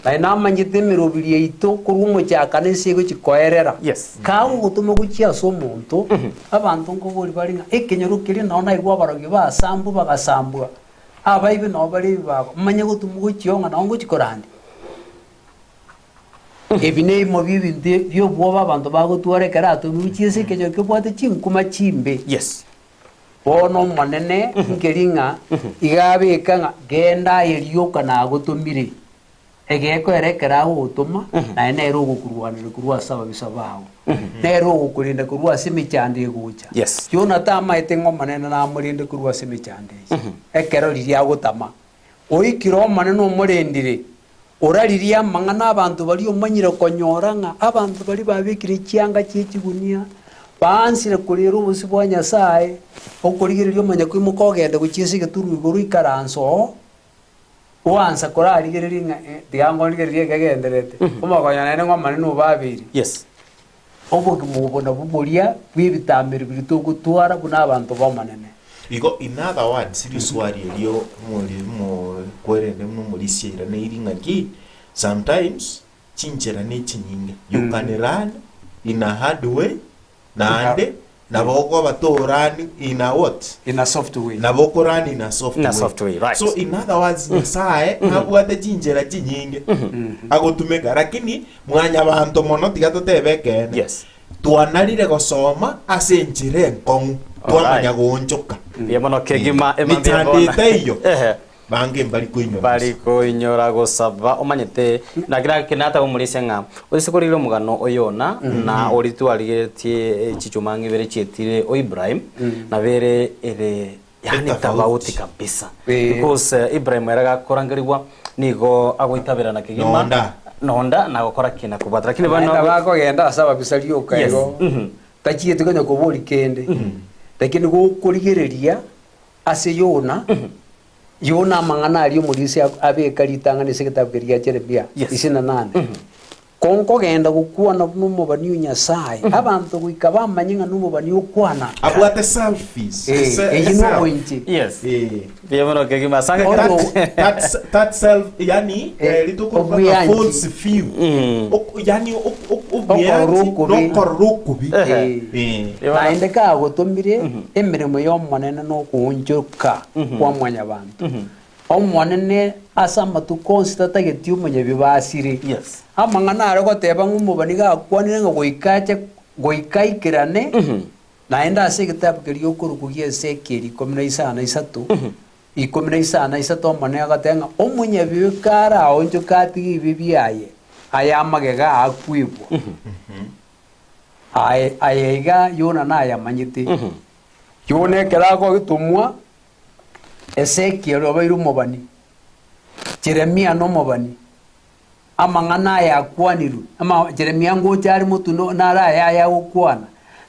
naye namanyete emerobiri yaito korwa omochakano ense egochia koerera. Yes. Kagogotoma gochia ase omonto, abanto nkoboria bare ng'a ekenyoro keria nao naigwe abarogi basambwa bagasambwa, abaibi nao bare ebibago, manye gotoma gochia oo ng'a nao ngochia korandia. Ebi nebimo bi'ebinto bi'obwoba abanto bagotwara ekero atomirwe gochia ase ekenyoro kebwate chinkuma chimbe. Yes. Bono Omonene nkeri ng'a iga abeka ng'a genda aye rioka nagotomire, egekoera ekero agogotoma, naye nere ogokorwanera korwa ase ababisa bao, nere ogokorenda korwa ase emechando egocha. Yes. Yona tamaete ng'a Omonene namorende korwa ase emechando eye, ekero riria agotama. Oikire Omonene omorendire, oraririe amang'ana abanto baria omanyire konyora ng'a abanto baria babekire chianga chie chigunia, baansire korera obosio bwa Nyasae, okorigereria omanye koimoka ogende gochia ase egeturu igoro oikaranse oo, oansa korarigereria ng'a eh, tiga nkorigereria ekegendererete, omokonyo naende ng'a Omonene obabeire. Yes. Obogima obo nabwo boria bw'ebitambero biria togotwara buna abanto b'Omonene. Igo in other words, riswari erio mori mokwerende buna omorisia iraneiri ng'aki, sometimes chinchera ne chinyinge, you can run in a hard way naende nabo okoba to run in a what? In a soft way. Nabo oko run in a soft In a way. soft way, right. So in other words, Nyasaye nabwate chinchera chinyinge agotumeka lakini mwanyabanto mono tiga totebe ekeene. Yes. Twanarire gosoma ase enchera enkong'u twamanya goonchoka. Mbuya mono kegima emambia Mechando bono. etaiyo Ehe. bange mbari koinyora Bari gusa. koinyora gosaba omanyete naki naki nataka omorisia ng'a oise korigereria omogano o Yona na oria twarigeretie chichuma ng'a ibere chietire o Ibrahim nabo ere ere yaani Etafauti. tofauti kabisa Eh. because eh, Ibrahim ere gakorangerigwa nigo agoitaberana kegima Nonda. nonda na gokora ki na kobwata lakini Naende bono bakogenda ase ababisa rioka Yes. igo Mhm. tachieti konya koboria kende lakini gokorigereria ase Yona Yona amang'ana aria omorisia abeka ritang'ani ase egetabu keria gia Jeremia Yes. isini na nane. Ko nkogenda gokwana buna omobani o Nyasae, abanto goika bamanye ng'a nomobani okwana. Abwate selfies. Eh, Se- eyio self. noboinche. Yes. Eh. Mbuya mono kegima asange Oyo- kera That, that self, yani, Eh, eh, rituko obweanchi. false view. Ok- yani, ok- ok- obweanchi Okorora okobe. nokorora okobe. Eh. Eh. Naende kagotomire emeremo y'Omonene nokoonchoka kwa mwanyabanto. Omonene ase amatuko onsi tatageti omonyabibe asire. Yes. Amang'ana are goteba ng'a omobani gakwanire ng'a goika ache goika aikerane, naende ase egetabu keria okorokwa gia Ezekieli ikomi na isano na isato, 13 Omonene agateba ng'a omonyabibe karaonchoke atige ebibe biaye, aya amagega aakwebwa. Aye aye iga Yona nayamanyete. Yona ekero agotomwa, Ezekiel obeire omobani, Jeremia nomobani, amang'ana aya akwanirwe, ama Jeremia ngocha are motwe no naro aya aya agokwana.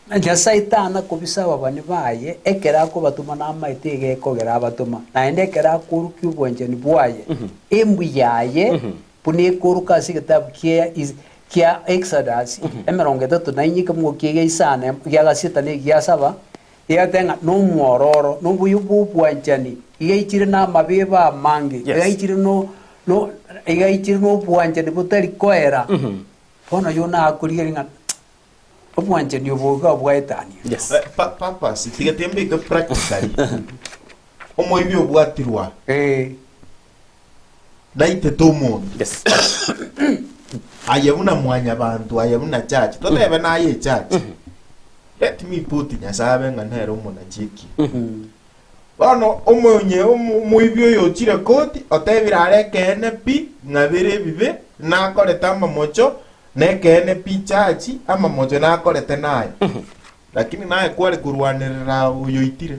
Na Nyasae tana kobisa ababani baye ekero akobatoma namaete iga ekogera abatoma, naende ekero akoorokia obwanchani bwaye, embu yaye buna ekoroka ase egetabu kia Is. kia Exodus, emerongo etato na inye ekemungo kia egia isano gia gasita na egia saba, egoteba ng'a nomwororo, na obuya bw'obwanchani, iga eichire na amabebe amange, iga eichire no no iga eichire na obwanchani botari koera. Bono oyio nakorigereria ng'a obwanchani obo iga bwaetania. Yes. Eh, pa- purpose tiga tembeke practically omoibi obwatirwa Eh. naitete omonto Yes. aye buna mwanyabanto aye buna church totebe naye echurch let me put nyasaye abe ng'a nere omonachiki bono omonye omo- omoibi oyo ochire koti otebire are ekeene pi ng'a bire ebibe nakorete amamocho na ekeene pi church amamocho nakorete naye lakini naye kware korwanerera oyoitire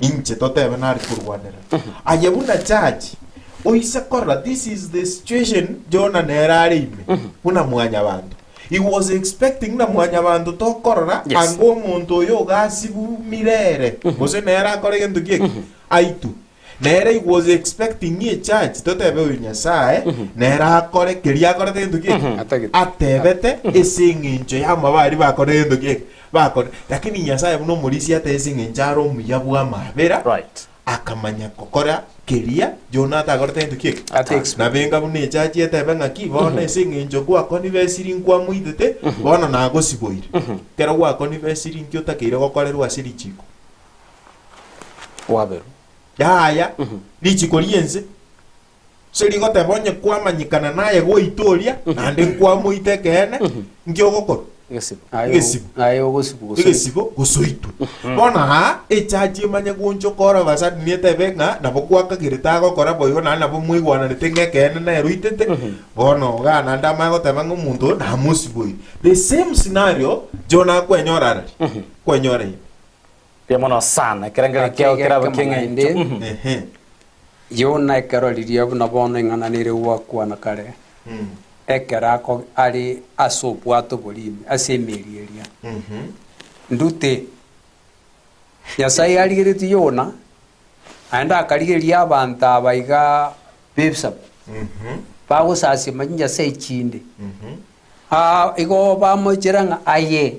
Inche totebe nare korwanera. Aye buna church, oise korora this is the situation Jonah nere are ime, buna mwanyabanto. He was expecting buna mwanyabanto tokorora Yes. anga omonto oyo ogasibu mirere, gose nere akore gento ki eki, aitwe. Nere he was expecting echurch totebe oyo Nyasaye nere akore keria akorete gento ki eki, Atagete. atebete ase eng'encho y'amabe aria bakorire gento ki eki. Bakore. Lakini Nyasae buna omorisia atebe ase engencho are omuya bw'amabera, Right. akamanya gokora keria Jona atakorete gento ki eke. Ate expect. Nabenga buna echachi etebe ng'aki, bono ase eng'encho gwakonibe esiri nkwamoitete, bono nagosiboire. Ekero gwakonibe esiri nki otakeire gokorerwa ase richiko? Waberwa. Yaya, richiko ri'ense. Ase rigoteba onye kwamanyekana naye gwaita oria, naende nkwamoita ekeene, nki ogokora? Egesibo. Egesibo. Aye ogosibu gose Egesibo gose oitwe. Bono aa, echachi emanye goonchoka all of a sudden etebe ng'a nabo gwakagerete agokora boigo naende nabo mwaigwananete ng'a ekeene nere oitete, bono igaa naende amanye goteba ng'a omonto oyo namosiboire. The same scenario, John akwenyora arari? Kwenyora ime. Mbuya mono sana. Ekerengerio Gaki kiao iga kerabe ekemo ki'eng'encho. naende. Mhm. Ehe. Yona ekero riria buna bono ing'ana nere gwakwana kare, ekero ako are ase obwato boria ime, ase emeri eria. Ndute. Nyasae arigeretie Yona, naende akarigereria abanto aba iga b'ebisaku, bagosasima chinyasae chinde. Aa igo bamochera ng'a aye,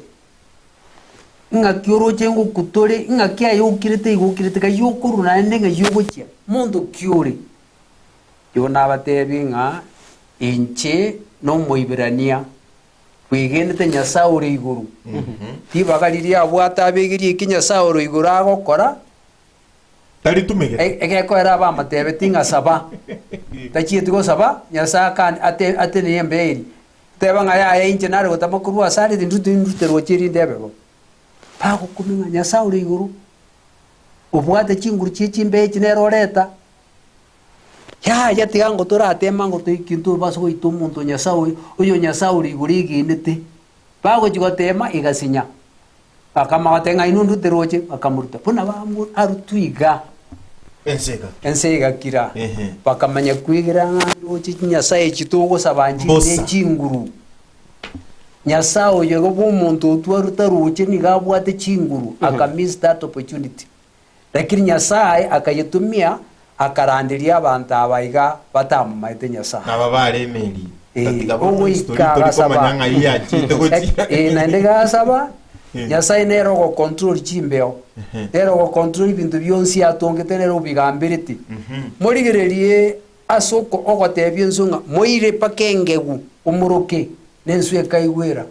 Ng'aki oroche ngokutore, ng'aki aye okirete igo okirete, ng'ai okorwa naende ng'ai ogochia, monto ki ore? Igo nabateebie ng'a inche n'Omoiberania bwegenete Nyasae ore igoro. Ribaga riria abwate abegerie eki Nyasae ore igoro agokora, Taritumegete. Egekoera abamotebetie ng'a saba, tachieti gosaba, Nyasae akane ate atenenie embeo eria. Teba ng'a yaya inche nare gotama korwa ase are tindute ndute roche erinde ebe bo. Bagokumia ng'a Nyasae ore igoro, obwate chinguru chie chimbeo echi nere oreta, yaya tiga ngo toratema ngo toikie ntobase goita omonto o Nyasae oyo, oyo Nyasae ore igoro egenete. Bagochia gotema egasinya. Bakamogotebia ng'a inwe ndute roche, bakamoruta. Buna bamo arutwe iga, Ense egakira. ense egakira. Ehe. Bakamanya kwegera ng'a ndoche chinyasae echi togosaba nchire Mbosa. ne chinguru. Nyasae oyo iga bw'omonto otwaruta roche nigo abwate chinguru, aka miss that opportunity. Lakini Nyasae akayetumia akaranderia abanto aba iga batamomaete Nyasae. Naba bare emeri. Eh, Tatiga bono history ogoika tori agasaba. komanya ng'ai yachete gochia. Eh, naende gasaba Eh. Nyasae nere ogocontrol chimbeo Ehe. nere ogocontrol ebinto bionsi atongete nere obigamberete Mhm. morigererie ase oko- ogotebia enswe ng'a moire mpaka engegu omoroke na enswe ekaigwera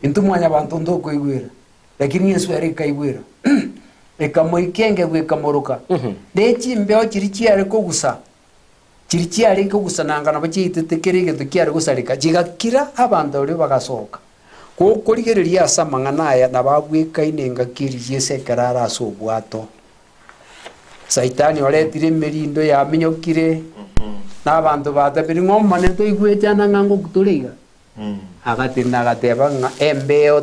intwe mwanyabanto ntokoigwera Lakini Yeso ere ekaigwera, ekamoika engegu ekamoroka, ne chimbeo chiria chiare kogusa, chiria chiarenge kogusananga nabo chiaitete kera egento kiare gosareka, chigakira abanto baria bagasoka. Gokorigereria ase amang'ana aya nabo abwekaine engaki eria Yeso ekero are ase obwato. Saitani oretire emerindo yaminyokire, na abanto batabire ng'a Omonene toigwete ana ng'a ngoku tore iga. Agatenena agateba ng'a embeo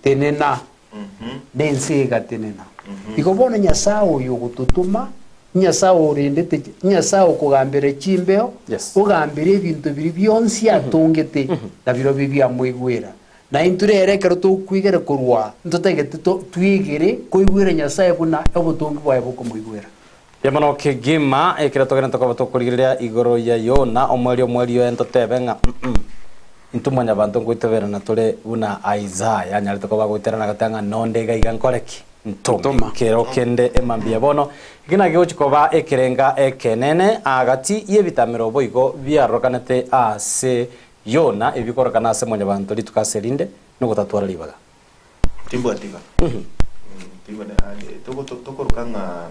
tenena, na ense egatenena. Igo bono Nyasae oyo ogototoma, Nyasae orendete, Nyasae okogambera chimbeo, Yes. ogambera ebinto biria bionsi atongete, na birobio biamoigwera. Na intwe rero ekero tokwigera korwa, ntotagete to- twigere koigwera Nyasae buna obotongi bwaye bokomoigwera. Mbuya mono kegima, ekero togenderete koba tokorigereria igoro ya Yona, omoerio omoerio oye ntotebe ng'a mm. Intwe mwanyabanto nkoitoberana tore buna Isaya anyarete koba agoiterana agateba ng'a nonde iga iga nkore ki? Ntome. Ntoma. Kero kende emambia bono, eki nakio gegochia koba ekerenga ekenene agati y'ebitamero boigo biarorekanete ase Yona, ebi bikororekana ase mwanyabanto rituko ase rinde, nogotatwara ribaga. Timbwati iga. Timbwati yaani toko tokoroka ng'a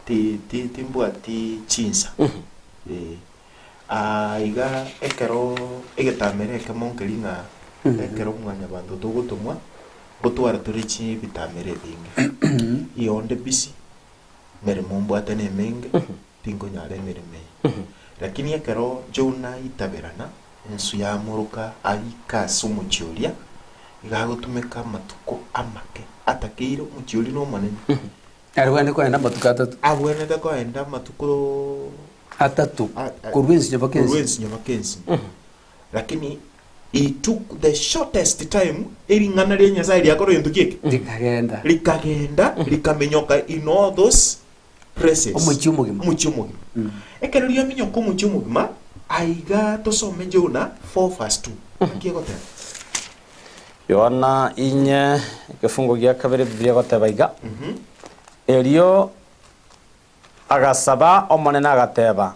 ti ti timbwati chinsa. Eh. Aa iga ekero egetamero ekemo nkeri ng'a ekero mwanyabanto togotomwa, ngotwara tore chibitamero ebinge. Iyo onde busy, emeremo mbwate na emenge, tinkonyara emeremo eye. Lakini ekero Jonah aitaberana, ensu yamoroka aike ase omochie oria, iga agotumeka amatuko amake atakeire omochie oria nomonene. Abwenerete koenda amatuko atato. Abwenerete koenda amatuko Atato, korwa ensinyo mpaka korwa ensinyo. ensinyo mpaka ensinyo. Lakini he took the shortest time ering'ana ria Nyasaye riakora gento ki eke? Rikagenda. Rikagenda rikamenyoka in all those places. Omochie omogima. Omochie omogima. Ekero riaminyoka omochie omogima, aiga tosome Jonah 4 verse 2. Naki egoteba? Yohana inye ekefungo gia kabere Biblia egoteba iga, Erio agasaba Omonene agateba,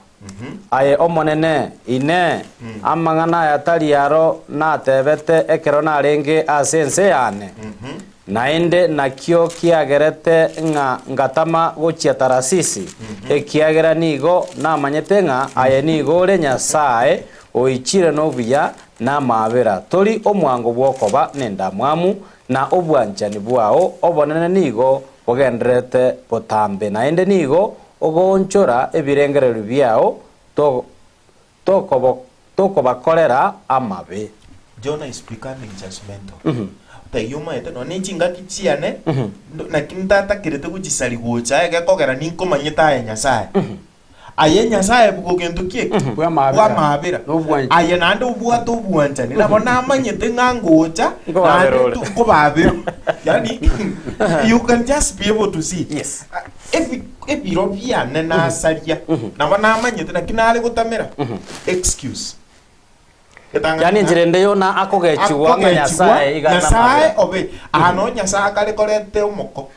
Aye Omonene, Inee, amang'ana aya tari aro natebete ekero narenge ase ense yane? Naende nakio kiagerete ng'a ngatama gochia Tarasisi, ekiagera nigo namanyete ng'a aye nigo ore Nyasae oichire nobuya Namaabera, tori omwango bw'okoba nendamwamu, na obwanchani bwao obonene nigo bogendererete botambe, naende nigo ogoonchora ebirengererio biao tokobakorera amabe. Jonah is becoming judgmental. Taiyo omanyete nonya ne chingaki chiane, naki ntatakerete gochisaria gocha egekogera ninkomanyete aye Nyasae. Aye Nyasae bw'ogento ki eke? Bw'amaabera. Bw'amaabera. Nobwanchani. Aye naende obwate obwanchani. Nabo namanyete ng'a ngocha Nkobaabera naende ore. tu- nkobaabera. Yaani you can just be able to see. Yes. Ah, ebi- ebiro biane nasaria nabo namanyete naki nare gotamera excuse Getang'ani Yaani ng'a- enchera ende Yona akogechigwa ng'a akogechigwa, Nyasae iga Nyasae namaabera. obe aha no Nyasae akare korete omoko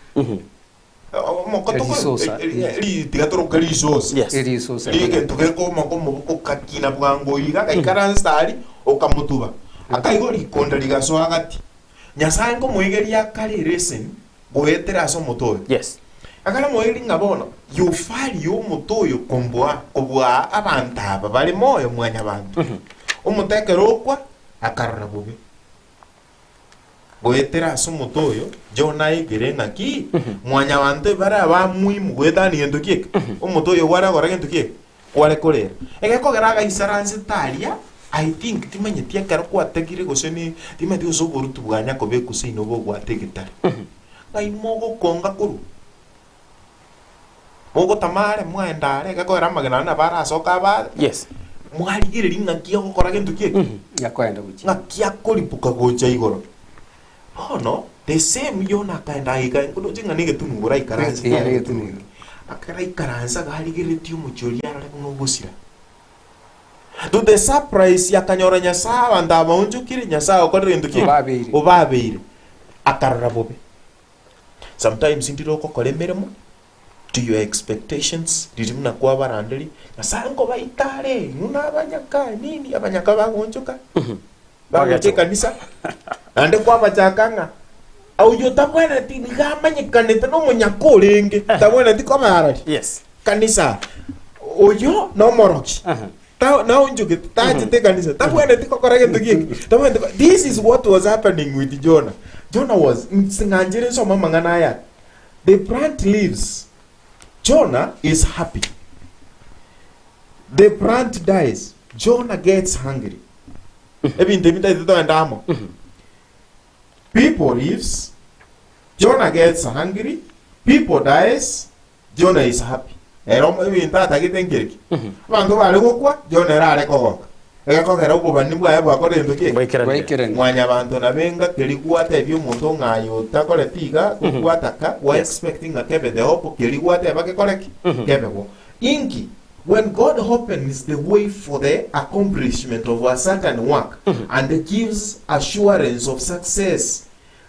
Omoko toko- Erisosa. ri- tiga toroke risosa. Yes. Erisosa. Rigento gekoma komoboko kakina bwango iga agaikaransa aria okamotuba. Akaigo rikonda rigasoa gati. Nyasae nkomoigeria akare eleseni goetera ase omote oyo. Yes. Akare moigeria ng'a bono you value omote oyo komboa kobua abanto aba bare moyo mwanyabanto. Omote ekero okwa akarora bobe. Goetera ase omote oyo, Jona aigere ng'aki, Mwanyabanto ebare abamuimu goetania gento ki eke? Omote oyo gware gokora gento ki eke? Kware korera. Egekogera agaisaransete aria, I think timanyeti ekero kwategire gose ni timanyeti gose oborutu bwanya kobekwa seino bogwata egetare. Ng'ai mogokonga korwa? Mogotama are mwaenda are, egekogera amagena aria nabo arasoke abe Yes. Mwarigereria ng'aki agokora gento ki eke? Yakoenda gochia. Ng'aki akoripuka gocha igoro. Bono, the same Yona akaenda agaika ndoche ng'a negetunu igoro aikaranse. Ee, negetunu igoro. Akero aikaranse iga arigereretie omochie oria arore buna ogosira. To the surprise akanyora Nyasae abanto aba baonchokire, Nyasae okorire gento ki eke? Obabeire. Obabeire. Akarora bobe. Sometimes ndire ogokora emeremo to your expectations riria buna kwabaranderia, Nyasae nkobaita are, inwe na abanyaka nini, abanyaka bagoonchoka, bagocha ekanisa, naende kwabachaka ng'a oyio otabwenereti nigo amanyekanete na omonyaka orenge, tabwenereti koba arari Yes. kanisa, oyo nomoroki. Ta- naonchogete tachete ekanisa tabwenereti gokora gento geke tabwenereti ko- this is what was happening with Jonah Jonah was ng'anchire nsome amang'ana aya the plant lives Jonah is happy the plant dies Jonah gets hungry ebinto ebi ntaete togende amo people lives Jonah gets hungry people dies Jonah is happy. Ere omo ebinto atagete nkereki. Abanto bare gokwa, Jonah ere are kogoka. Egekogera obobani bwaye bwakora egento ki? Bwaikeranire. Bwaikeranire. Mwanyabanto nabe engaki gwatebia omonto ng'a aye otakoreti iga, gwataka, gwa Yes. expect ng'a kebe the hope keria gwateba gekore ki? Kebe bo. Inki? When God opens the way for the accomplishment of a certain work and gives assurance of success,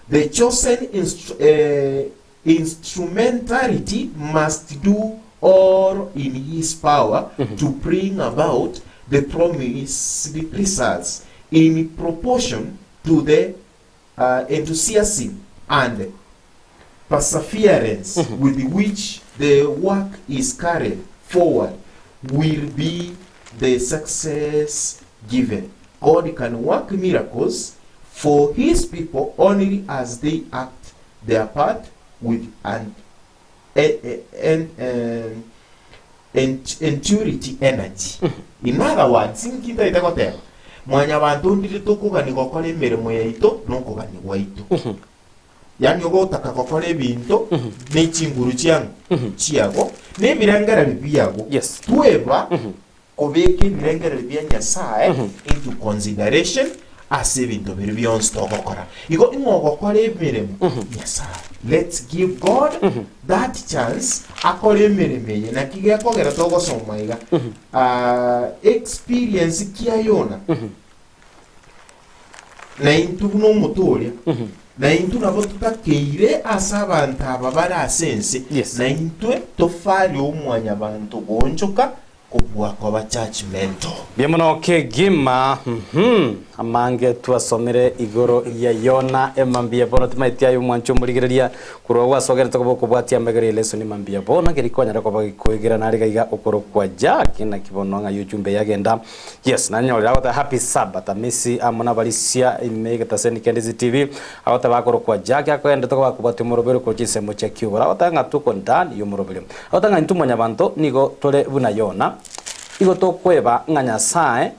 the chosen instrumentality must do all in his power to bring about the promised results in proportion to the enthusiasm and perseverance with which the work is carried forward will be the success given. God can work miracles for his people only as they act their part with an enturity energy. In other words, inki ntaete goteba? Mwanyabanto ndire tokogania gokora emeremo yaito nokogania gwaito. Yaani ogotaka gokora ebinto ne chinguru chiang'o? Chiago, na ebirengererio biago. Yes. Tweba kobeka ebirengererio bia Nyasae into consideration ase ebinto biria bionsi togokora. Igo ing'o ogokora emeremo? Nyasae. Let's give God that chance akore emeremo eye. Naki gekogera togosoma iga? Ah, experience kia Yona na intwe buna omote oria, na intwe nabo totakeire ase abanto aba bare ase ense, Yes. na intwe tofare omwanyabanto goonchoka kobua koba judgemental. Mbuya mono kegima uhum amange twasomire igoro ya Yona emambia bono timaeti aye omwancho omorigereria korwa gwasogerete koba okobwatia amagero ya lesson mambia bono keri kwanyara koba gikoegera nare gaiga okorokwa Jack naki bono ng'ai ojumbe yagenda Yes, nanyorire agoteba happy Sabbath Amisi amo nabarisia ime egetaseni kia Ndizi TV agoteba akorokwa Jack akoendete koba akobwatia omoroberio korwa chinsemo chia Kiugoro agoteba ng'a tuko ndani y'omoroberio agoteba ng'a intwe mwanyabanto nigo tore buna Yona igo tokweba ng'a Nyasae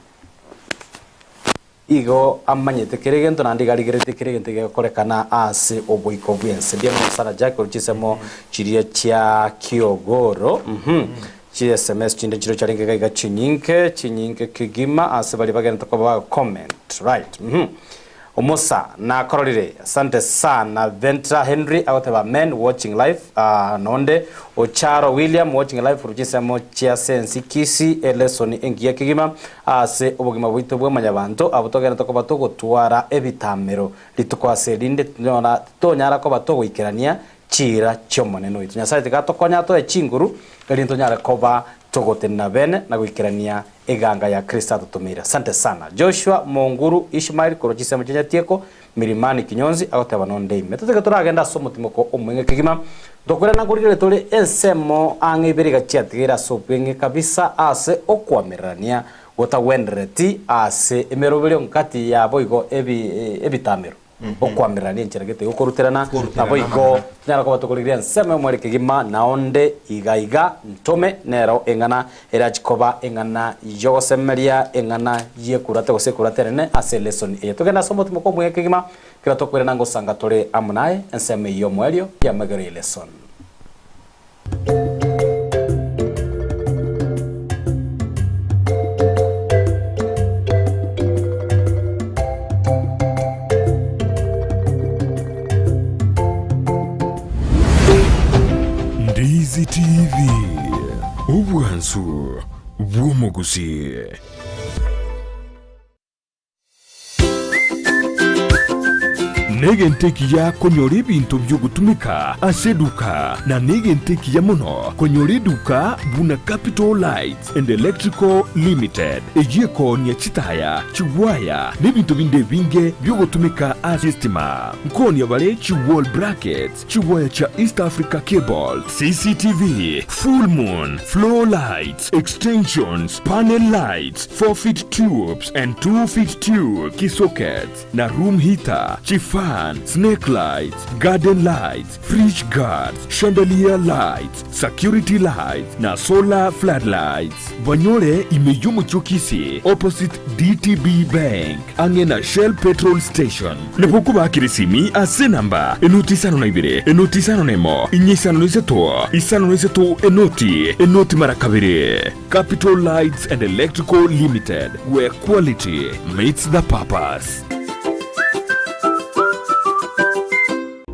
igo amanyete kera egento naende igo arigeretie kera egento gegokorekana ase oboiko bw'ense. Mbuya mono sana Jack korwa chinsemo chiria chia Kiogoro. Uhum. Chi sms chinde nchiro chiarenge iga iga chinyinge, chinyinge kegima ase baria bagenderete koba bago comment. Right, uhum. Omosa, nakororire. Asante sana. Ventra Henry agoteba amen, watching live. Ah, nonde Ocharo William watching live korwa chinsemo chia Sensi Kisii, elesson engiya kegima ase obogima bwaito bwa mwanyabanto abwo togenderete koba togotwara ebitamero rituko ase erinde titonyara koba togoikerania chiira chi'Omonene oito. Nyasae tiga atokonye atoe chinguru, erinde tonyare koba togotenena bene na goikerania eganga ya Kristo atotomeire. Asante sana. Joshua Monguru Ishmael korwa chinsemo chia Nyatieko, Milimani Kinyonzi, agoteba nonde ime. Totige toragende ase omotimoko omweng'e kegima, tokoirana nkorigereria tore ensemo ang'e ibere iga chiatigaire ase obweng'e kabisa ase okoamererania gotagwenereti ase emeroberio ngati yabo igo ebi ebitamero. Okoamererania enchera gete y'okoruterana, Koruterana naboigo amang'ana. tonyare koba tokorigereria ensemo y'omwere kegima, na onde iga iga ntome, nero eng'ana erachi koba eng'ana y'ogosemeria, eng'ana y'ekurata gose ekurata enene ase elesoni eye. Togende ase omotimoko omuya kegima, kera tokoirana ngosanga tore amo naye ensemo eyio y'omoerio y'amagero y'elesoni. Ndizi TV, obwansu bw'omogusii. Negento ekiya konyora ebinto bi'ogotumeka ase eduka, na negento ekiya mono konyora eduka buna Capital Lights and Electrical Limited, eyio ekoonia chitaya, chigwaya, na ebinto binde ebinge bi'ogotumeka ase estima. Nkoonia bare chi wall brackets, chigwaya chia East Africa Cable, CCTV, full moon, floor lights, extensions, panel lights, 4 feet tubes and 2 feet tube, key sockets, na room heater, chifan, snake lights, garden lights, fridge guards, chandelier lights, security lights, na solar floodlights. Banyore ime y'omochie o Kisii opposite DTB Bank ang'e na Shell petrol station. Nabo okobakera esimi ase enamba enoti isano na ibere, enoti isano na emo, inye isano na isato, isano na isato, enoti, enoti mara kabere. Capital Lights and Electrical Limited, where quality meets the purpose.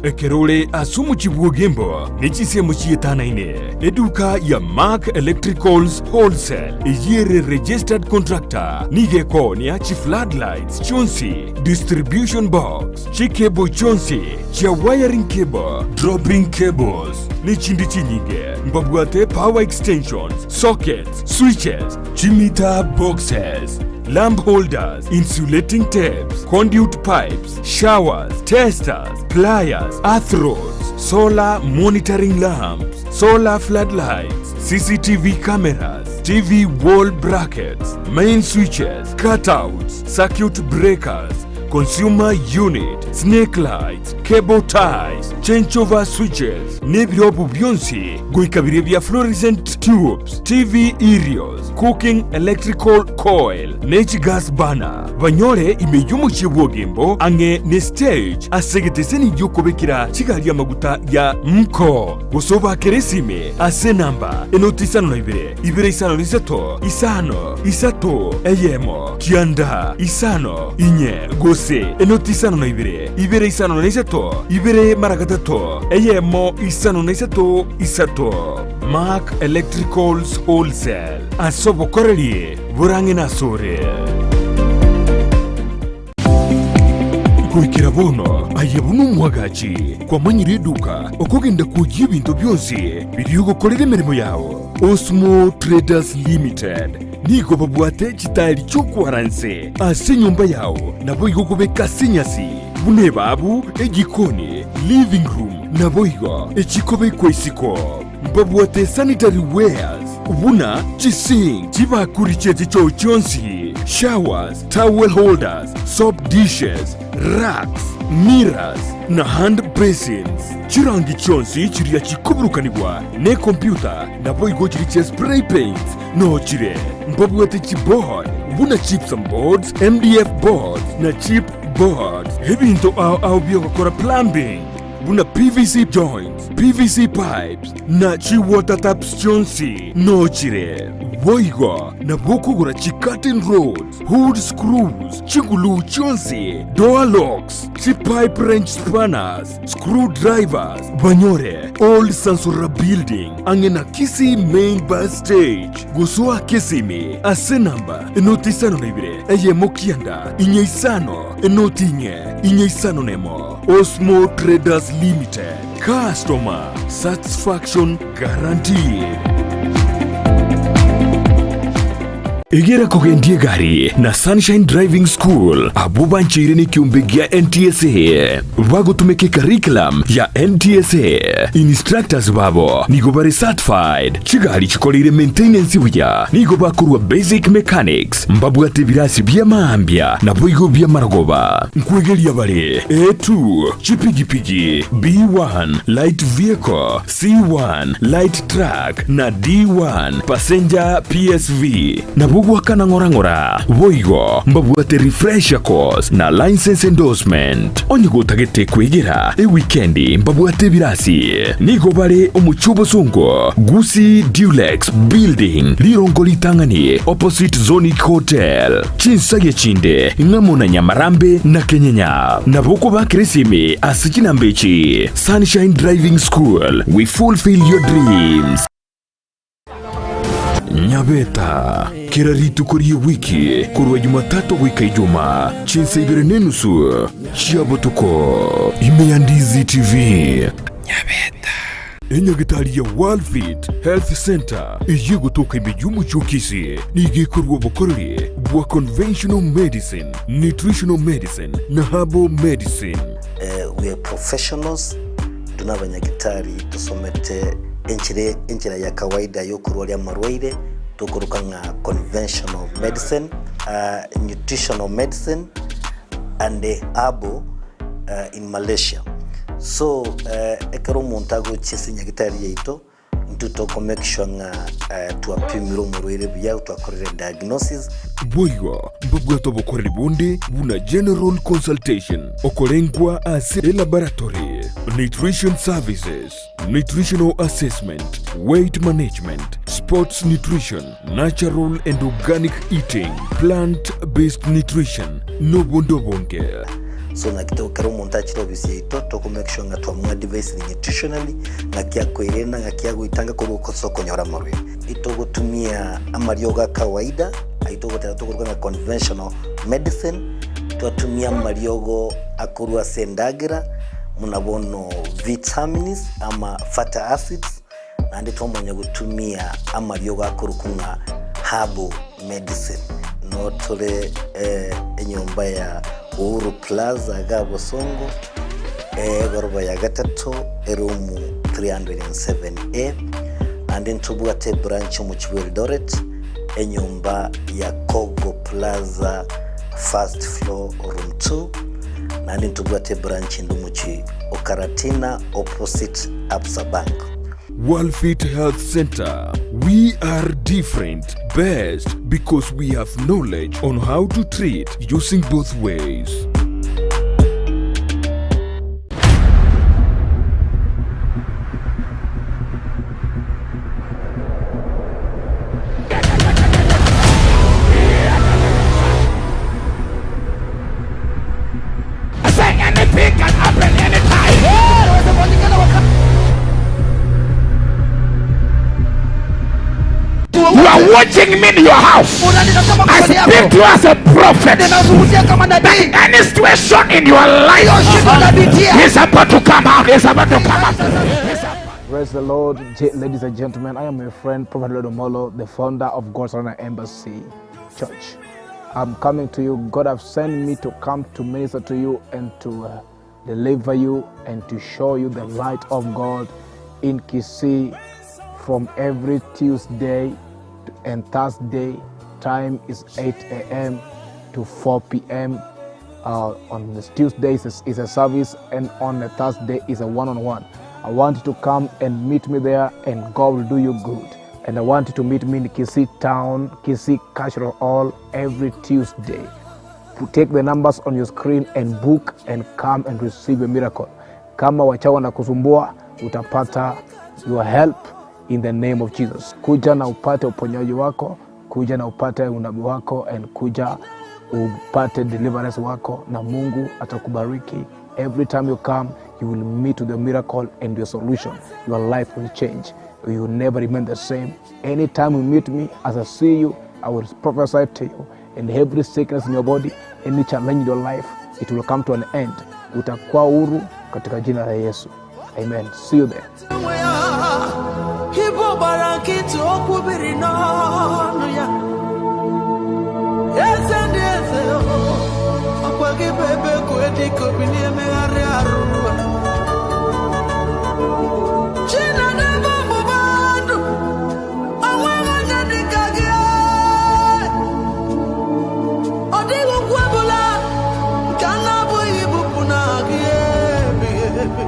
Ekero ore ase omochie bw'Ogembo ne chinsemo chietanaine, eduka ya Mark Electricals Wholesale eyio ere registered contractor nigo ekoonia chi floodlights chionsi, distribution box, chicable chionsi chia wiring cable, dropping cables, nechinde chinyinge. Mbabwate power extensions, sockets, switches, chimeter boxes, lamp holders, insulating tapes, conduit pipes, showers, testers, pliers, earth rods, solar monitoring lamps, solar floodlights, CCTV cameras, TV wall brackets, main switches, cutouts, circuit breakers, consumer unit, snake lights, cable ties, changeover switches, nebirobu bionsi goika biria bia fluorescent tubes, TV aerials, cooking electrical coil, ne chigas burner. Banyore ime y'omochie bw'Ogembo ang'e ne stage ase egeteseni gi'okobekera chigari amaguta ya Mko. Gose obakere esimi ase enamba enoti 52 253 5 3 1 9 5 4 gose enoti 52 253 2 mara gatato 1 53 3. Mark Electricals Wholesale ase obokoreri borang'e nasore. Goikera bono aye buna omwagachi kwamanyire eduka okogenda kwoyia ebinto bionsi biria ogokorera emeremo yao. Osmo Traders Limited nigo babwate chitaeri chi'okwara nse ase enyomba yao naboigo okobeka ase enyasi buna ebabu, ejikoni, living room naboigo echikobekwa isiko. Mbabwate sanitary wares buna chisink, chibakuri chie chichoo chionsi, showers, towel holders, soap dishes, racks, mirrors, na hand basins. Chirangi chionsi chiria chikoburukanigwa nekompyuta naboigo chiria chia spray paints noo chire. Mbabwate chiboard buna gypsum boards, MDF boards na chip boards. Ebinto ao ao biogokora plumbing buna PVC joints, PVC pipes, na chi-water taps chionsi noo chire. Boigo nabo okogora chi-curtain rods, hood screws, chiguluu chionsi, door locks, chi-pipe wrench spanners, screw drivers, banyore Old Sansora Building ang'e na Kisii Main Bus Stage. Gosoa Kisimi ase namba enoti 52 eyemo kianda inye isano enoti inye inye isano nemo. Osmo Traders Limited, customer satisfaction guaranteed. Egera kogendia egari na Sunshine Driving School abwo bancheire nekiombe gia NTSA bagotumeka ecurriculum ya NTSA. Instructors babo nigo bare certified, chigari chikoreire maintenance buya, nigo bakorwa basic mechanics, mbabwate ebirasi bia maambia naboigo bi'amarogoba. Nkwegeria bare A2, chipigipigi, B1, light vehicle, C1, light truck, na D1, passenger PSV. Nabwo goakana ng'ora ng'ora. Boigo mbabwate refresher course na license endorsement. Onye gotagete kwegera ewikendi mbabwate ebirasi. Nigo bare omochie obosongo, Gusii Dulux Building, rirongo ritang'ani opposite Zonic Hotel. Chinsagia chinde ng'amo na Nyamarambe na Kenyenya. Nabo okobakera esimi ase chinamba echi, Sunshine Driving School, we fulfill your dreams. Nyabeta, kera rituko ri'ewiki korwa Jumatatu goika Ijumaa, chinsa ibere nenusu chia botuko, ime ya Ndizi TV. Nyabeta. Enyagitari ya Worldfit Health Center eyio egotoka ime y'omochie o Kisii nigo ekorua obokoreri bwa conventional medicine, nutritional medicine na herbal medicine. We are professionals, intwe nabanyagitari tosomete enchera enchera ya kawaida yokorwaria amarwaire tokoroka ng'a conventional medicine, nutritional medicine and herbal in Malaysia. So ekero omonto agochia ase enyagitari yaito, intwe toko make sure ng'a twapimire omorwaire buya, twakorire diagnosis. Boigo mbabwate obokoreri bonde buna general consultation, okorengwa ase elaboratory, nutrition services, nutritional assessment, weight management, sports nutrition, natural and organic eating, plant based nutrition, nobonde obonge. So naki to ekero omonto achire ofisi yaito toko make sure ng'a twamoadvisire nutritionally ng'aki akoirena ng'aki agoitanga korwa ase okonyora amarwaire. Itogotumia amariogo a kawaida ayio togoteba tokoroka ng'a conventional medicine, twatumia amariogo akorwa ase endagera buna bono vitamins ama fatty acids, naende twamanya gotumia amariogo akorokwa ng'a herbal medicine. Noo tore enyomba ya Uhuru Plaza iga Bosongo, egoroba ya gatato, eroom 307A, naende ntobwate ebranch omochie bwa Eldoret, enyomba ya Kogo Plaza first floor room 2, naende ntobwate ebranch ende omochie o Karatina opposite Absa Bank. Worldfit Health Centre, We are different, best because we have knowledge on how to treat using both ways. You are watching me in your house. Unanitazama I kwa mbele speak yako. to you as a prophet. Ninazungumzia kama nabii. Any situation in your life Hiyo shida unapitia. is about to come out. Is about to come out. Praise the Lord, ladies and gentlemen. I am your friend, Prophet Lodomolo, the founder of God's Honor Embassy Church. I'm coming to you. God have sent me to come to minister to you and to deliver you and to show you the light of God in Kisii from every Tuesday and Thursday. Time is 8 a.m. to 4 p.m. On this Tuesday is a service, and on the Thursday is a one-on-one. I want you to come and meet me there, and God will do you good. And I want you to meet me in Kisii Town, Kisii Cultural Hall, every Tuesday. Take the numbers on your screen and book and come and receive a miracle. Kama wachawi wanakusumbua, utapata your help in the name of Jesus. Kuja na upate uponyaji wako, kuja na upate unabii wako, and kuja upate deliverance wako, na Mungu atakubariki. Every time you come, you will meet with the miracle and your solution. Your life will change. You will never remain the same. Anytime you meet me, as I see you, I will prophesy to you. And every sickness in your body, any challenge in your life, it will come to an end. Utakuwa huru katika jina la Yesu. Amen. See you there. Ibu gbara nkịtị okwu biri n'ọnụ ya eze ndị eze ọkwa gị bụ ebe kue dịka obi na-emegharị arụ Chinadebe ọgbụgba ndụ onweghị onye dịka gị ọ dịghị okwu ọbụla nke a na-abụghị ibupụ na gị ebighị ebi.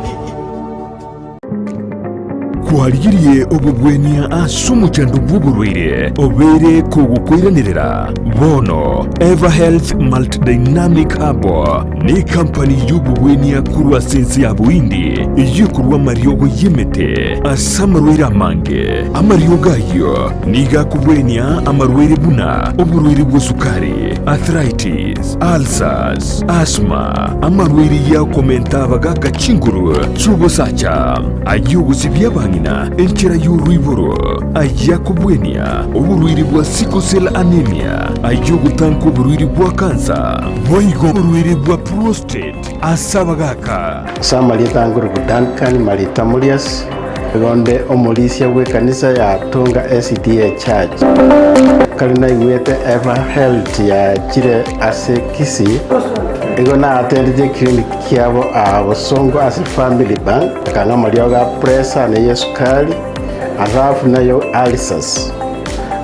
Kwarigirie obobwenia ase omochando bw'oborwaire obeire kogokoiranerera. Bono Everhealth Multidynamic Herbal ne company y'obobwenia korwa ase ense ya Bohindi eyio ekorwa amariogo y'emete ase amarwaire amange. Amariogo ayio nigo akobwenia amarwaire buna oborwaire bwa sukari, arthritis, ulcers, asthma, amarwaire y'okomenta abagaka chinguru chi'obosacha, ay'ogosibia abang'ina enchera y'oroiboro, ay'akobwenia oborwaire bwa sickle cell anemia, ay'ogotanka oborwaire bwa kansa, boigo oborwaire bwa prostate ase abagaka. Ase amarieta angoruku Duncan Marita Murias, igo nde omorisia bw'ekanisa ya Tonga SDA Church. Kare naigwete Ever Health yachire ase Kisii, igo naatendetie eclinic kiabo aa Bosongo ase Family Bank, akang'a amariogo a pressure na eyesukari, alafu nayo ulcers.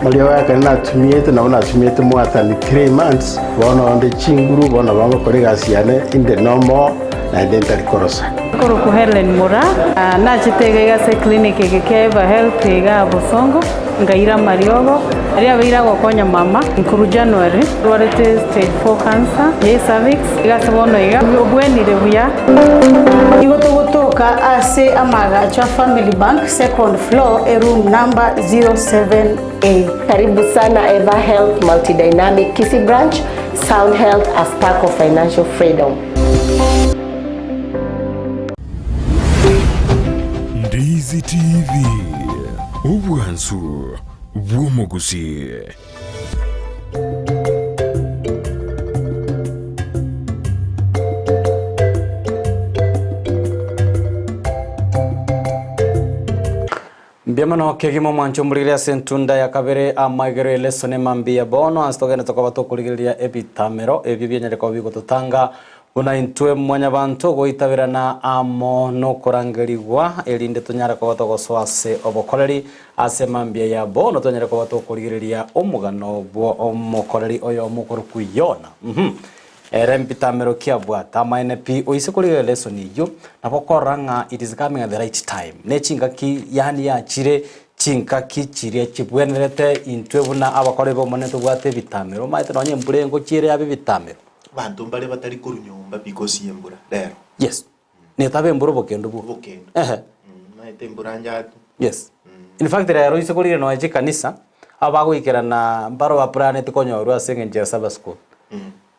Amariogo aya kare natumiete nabo natumiete more than 3 months, bono onde chinguru, bono bangokora egasi yane inde nomo naende ntari korosa. Nkorokwa Hellen Moraa, nachete iga iga ase eclinic eke kia Eva Health igaa Bosongo, nkaira amariogo, aria abeire agokonya mama nkorwa January, arwarete stage 4 cancer ya cervix, iga ase bono iga obwenire buya. Nigo togotoka ase amaagacho a Family Bank, second floor, eroom number 07A. Karibu sana Eva Health Multidynamic Kisii Branch, Sound Health as part of financial freedom. Ase TV, obwansu bw'omogusii. Mbuya mono kegima omwancho omorigeri ase entunda ya kabere amaegero eleso ne mambia bono ase togende tokoba tokorigereria ebitamero ebio bianyare koba bigototanga Buna intwe mwanyabanto goitaberana amo nokorangerigwa, erinde tonyare koba togosoa ase obokoreri ase mambia ya bono, tonyare koba tokorigereria omogano bw'omokoreri oyomo okorokwa Yona. Uhum. Ere mbitamero ki abwate? Amaene pi, oise korigereria lesson eyio, nabo okorora ng'a it is coming at the right time. Ne chingaki yaani yachire chinkaki chiria chibwenerete intwe buna abakoreri b'Omonene tobwate ebitamero. Omanyete nonye embura engochi ere yabe ebitamero. Abanto mbare batari korwa nyomba because y'embura rero. Yes. Netaba embura obokendu bwo. Obokendu. Ehe. Maete embura njatu. Yes. In fact rero ise korire nonya chikanisa, aba bagoikerana mbaro baplaneti konyorwa ase eng'encho ya Sabbath school.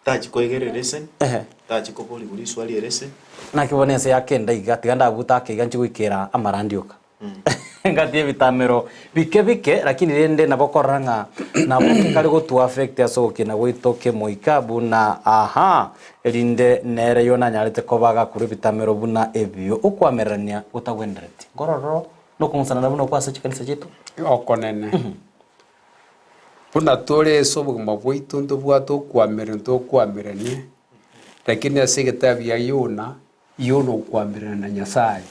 Tachi koegerera lesson. Ehe. Tachi koborigwa riswali elesson. Naki bono ense yakenda iga, tiga ndabuta ake iga nchi goikera amarandi oka. Engaki y'ebitamero bike bike, lakini rende nabo okorora ng'a nabo kare gotua affect ase ogokina gwaito kemoika buna aha, erinde nere Yona anyarete koba agakorwa ebitamero buna ebio okwamererania gotagwenereti. Nkorororo nokong'usanana buna okwo ase chikanisa chiaito. Okonene. Buna tore ase obogima bwaito ntobwate okwamererania tokwamererania, lakini ase egetabu ya Yona Yona okwamererana na Nyasae.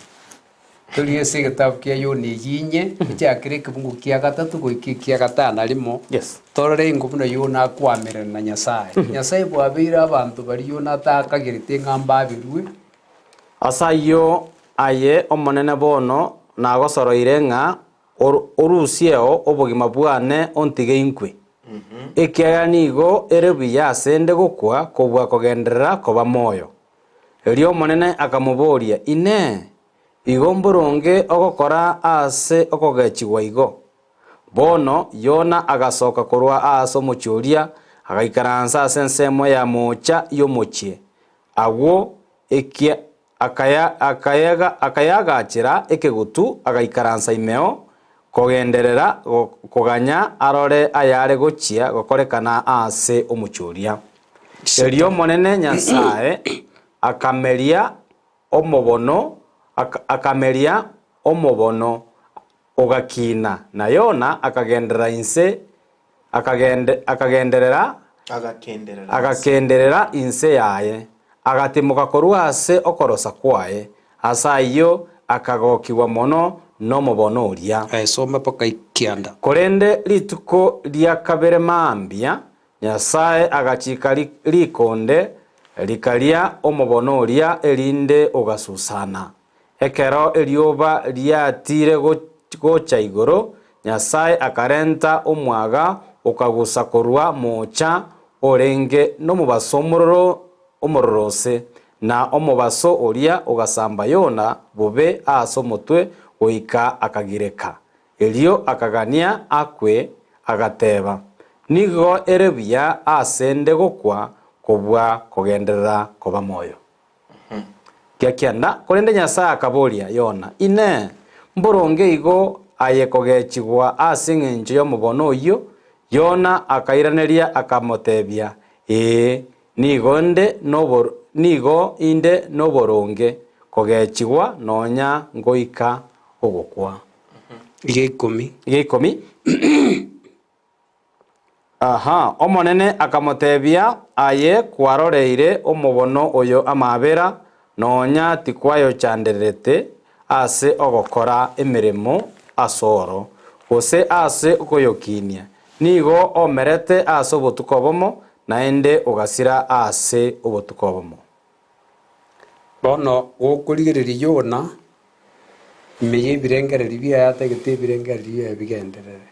Torigie ase egetabu kia Yona eyio inye, echakere ekebungo kia gatato goika ekia gatano na rimo, Yes. torore ingo buna Yona akwamererana na Nyasae. Nyasae bwabeire abanto baria Yona atakagerete ng'a mbaberwe. Ase ayio aye Omonene bono nagosoroire ng'a orusieo obogima bwane ontige inkwe, ekiagera nigo ere buya asende gokwa kobua kogenderera koba moyo. Erio Omonene akamoboria, Inee! Igo mboronge ogokora aase okogechigwa igo? Bono Yona agasoka korwa aase omochie oria, agaikaransa ase ensemo ya moocha y'omochie. Agwo ekia akaya akayega akayagachera ekegutu, agaikaransa imeo, kogenderera koganya arore ayare gochia gokorekana aase omochie oria. Erio Omonene Nyasae akameria omobono, akameria omobono ogakina, na Yona akagenderera inse, akagenderera, agakenderera inse yaye, agatimoka korwa ase okorosa kwaye. Ase ayio akagokigwa mono nomobono oria. Soma mpaka ekianda. Korende rituko ria kabere mambia Nyasae agachika rikonde rikaria omobono oria erinde ogasusana. Ekero erioba riatiire gocha igoro, Nyasae akarenta omwaga okagusa korwa moocha orenge nomobaso omororo omororose, na omobaso oria ogasamba Yona bobe ase omotwe goika akagireka. Erio akagania akwe, agateeba, Nigo ere buya ase 'nde gokwa kobua kogenderera koba moyo. Gia kianda, korende Nyasae akaboria Yona, Inee! Mboronge igo aye kogechigwa ase engencho y'omobono oyio? Yona akairaneria akamotebia, Ee, nigo inde nigo inde noboronge kogechigwa nonya ngoika ogokwa. Iga ikomi. Iga ikomi. Aha, Omonene akamotebia, Aye kwaroreire omobono oyo amaabera, nonya tikwayochandererete ase ogokora emeremo as'oro, gose ase okoyokinia. Nigo omerete ase obotuko obomo, naende ogasira ase obotuko obomo. Bono gokorigereria Yona, ime y'ebirengererio biaye atagete ebirengererio biaye bigenderere.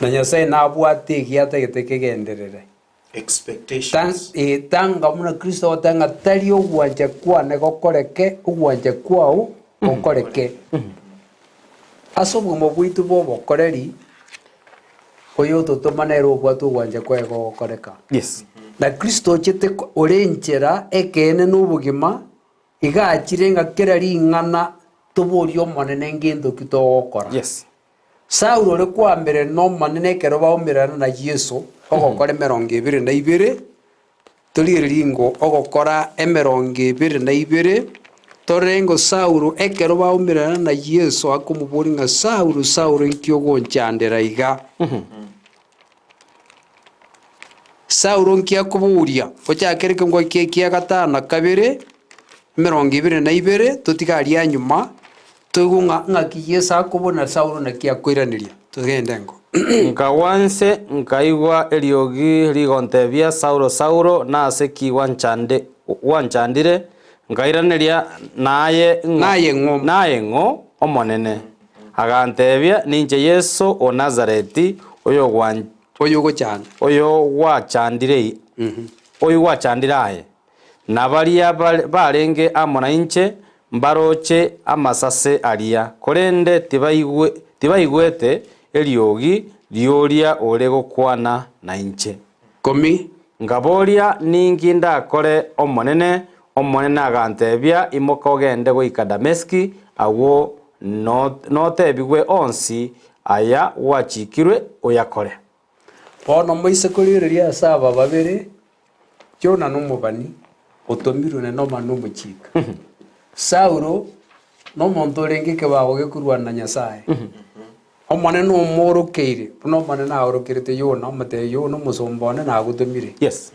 Na Nyasae nabwate egiya atagete kegenderere. Expectations. Eh, tanga buna Kristo agoteba ng'a tari ogwancha kwane gokoreke, ogwancha kwao gokoreke. Ase obogima bwaito bwa obokoreri, oyototoma nere obwate ogwancha kwaye gogokoreka. Yes. Na Kristo ochete ko- ore enchera, ekeene na obogima, iga achire ng'a kera ring'ana. Toborie Omonene ngento ki togokora. Yes. Saulo ore koamberera n'Omonene ekero baumerana na Yeso, ogokora emerongo ebere na ibere, torigererie ng'o ogokora emerongo ebere na ibere, torore ng'o Saulo ekero baumerana na Yeso akomoboria ng'a Saulo, Saulo inki ogonchandera iga? Saulo nki akoboria? Ochakere ekeungo eke kia gatano na kabere, emerongo ebere na ibere, totige aria nyuma, toigwe ng'a ng'aki Yeso akobora na Saulo naki akoiraneria. Togende nko. Nkagwa inse, nkaigwa eriogi rigontebia, Saulo, Saulo, nase ki gwanchande gwanchandire? Nkairaneria, Naye ng'o? Naye ng'o? Naye ng'o, Omonene? Agantebia, Ninche Yeso o Nazareti, oyogwan Oyogochanda. Oyogwachandire oyogwachandire aye, na baria barenge amo nainche mbaroche amasase aria, korende tibaigwe tibaigwete eriogi ri'oria ore gokwana nainche. Komi. Nkaboria, Ninki ndakore, Omonene? Omonene agantebia, Imoka ogende goika Damesiki, agwo notebigwe onsi aya gwachikirwe oyakore. Bono moise korigereria ase aba babere, Yona nomobani otomirwe na Nomani nomochika. Saulo nomonto orenge ekebago gekorwana na Nyasae. Omonene omoorokeire, buna Omonene aorokerete Yona, omotebia, Yona, omosomba one, nagotomire. Yes.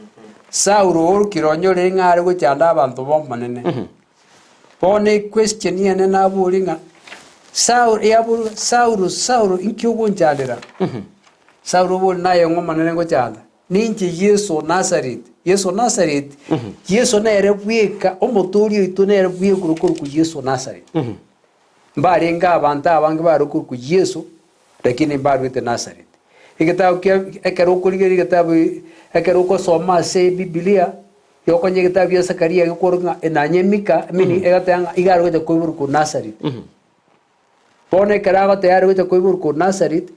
Saulo oorokire onyorire ng'a are gochanda abanto b'Omonene. Bono equestion ene naborie ng'a Saulo, yaborwa, Saulo, Saulo, inki ogonchandera? Saulo oboria, naye ng'o Omonene ngochanda? Ninche Yeso o Nazareti. Yeso o Nazareti, Yeso nere bweka, omotoori oito nere bweka ore korokwa Yeso o Nazareti. Mbarenge abanto abange bare korokwa Yeso, lakini mbarwete Nazareti. Egetabu kia ekero okorigereria egetabu ekero okosoma ase Ebibilia, yokonya egetabu gia Zakaria gekworokia ng'a nonye Mika, I mean egoteba ng'a iga are gocha koiborwa korwa Nazareti. Bono ekero agoteba are gocha koiborwa korwa Nazareti,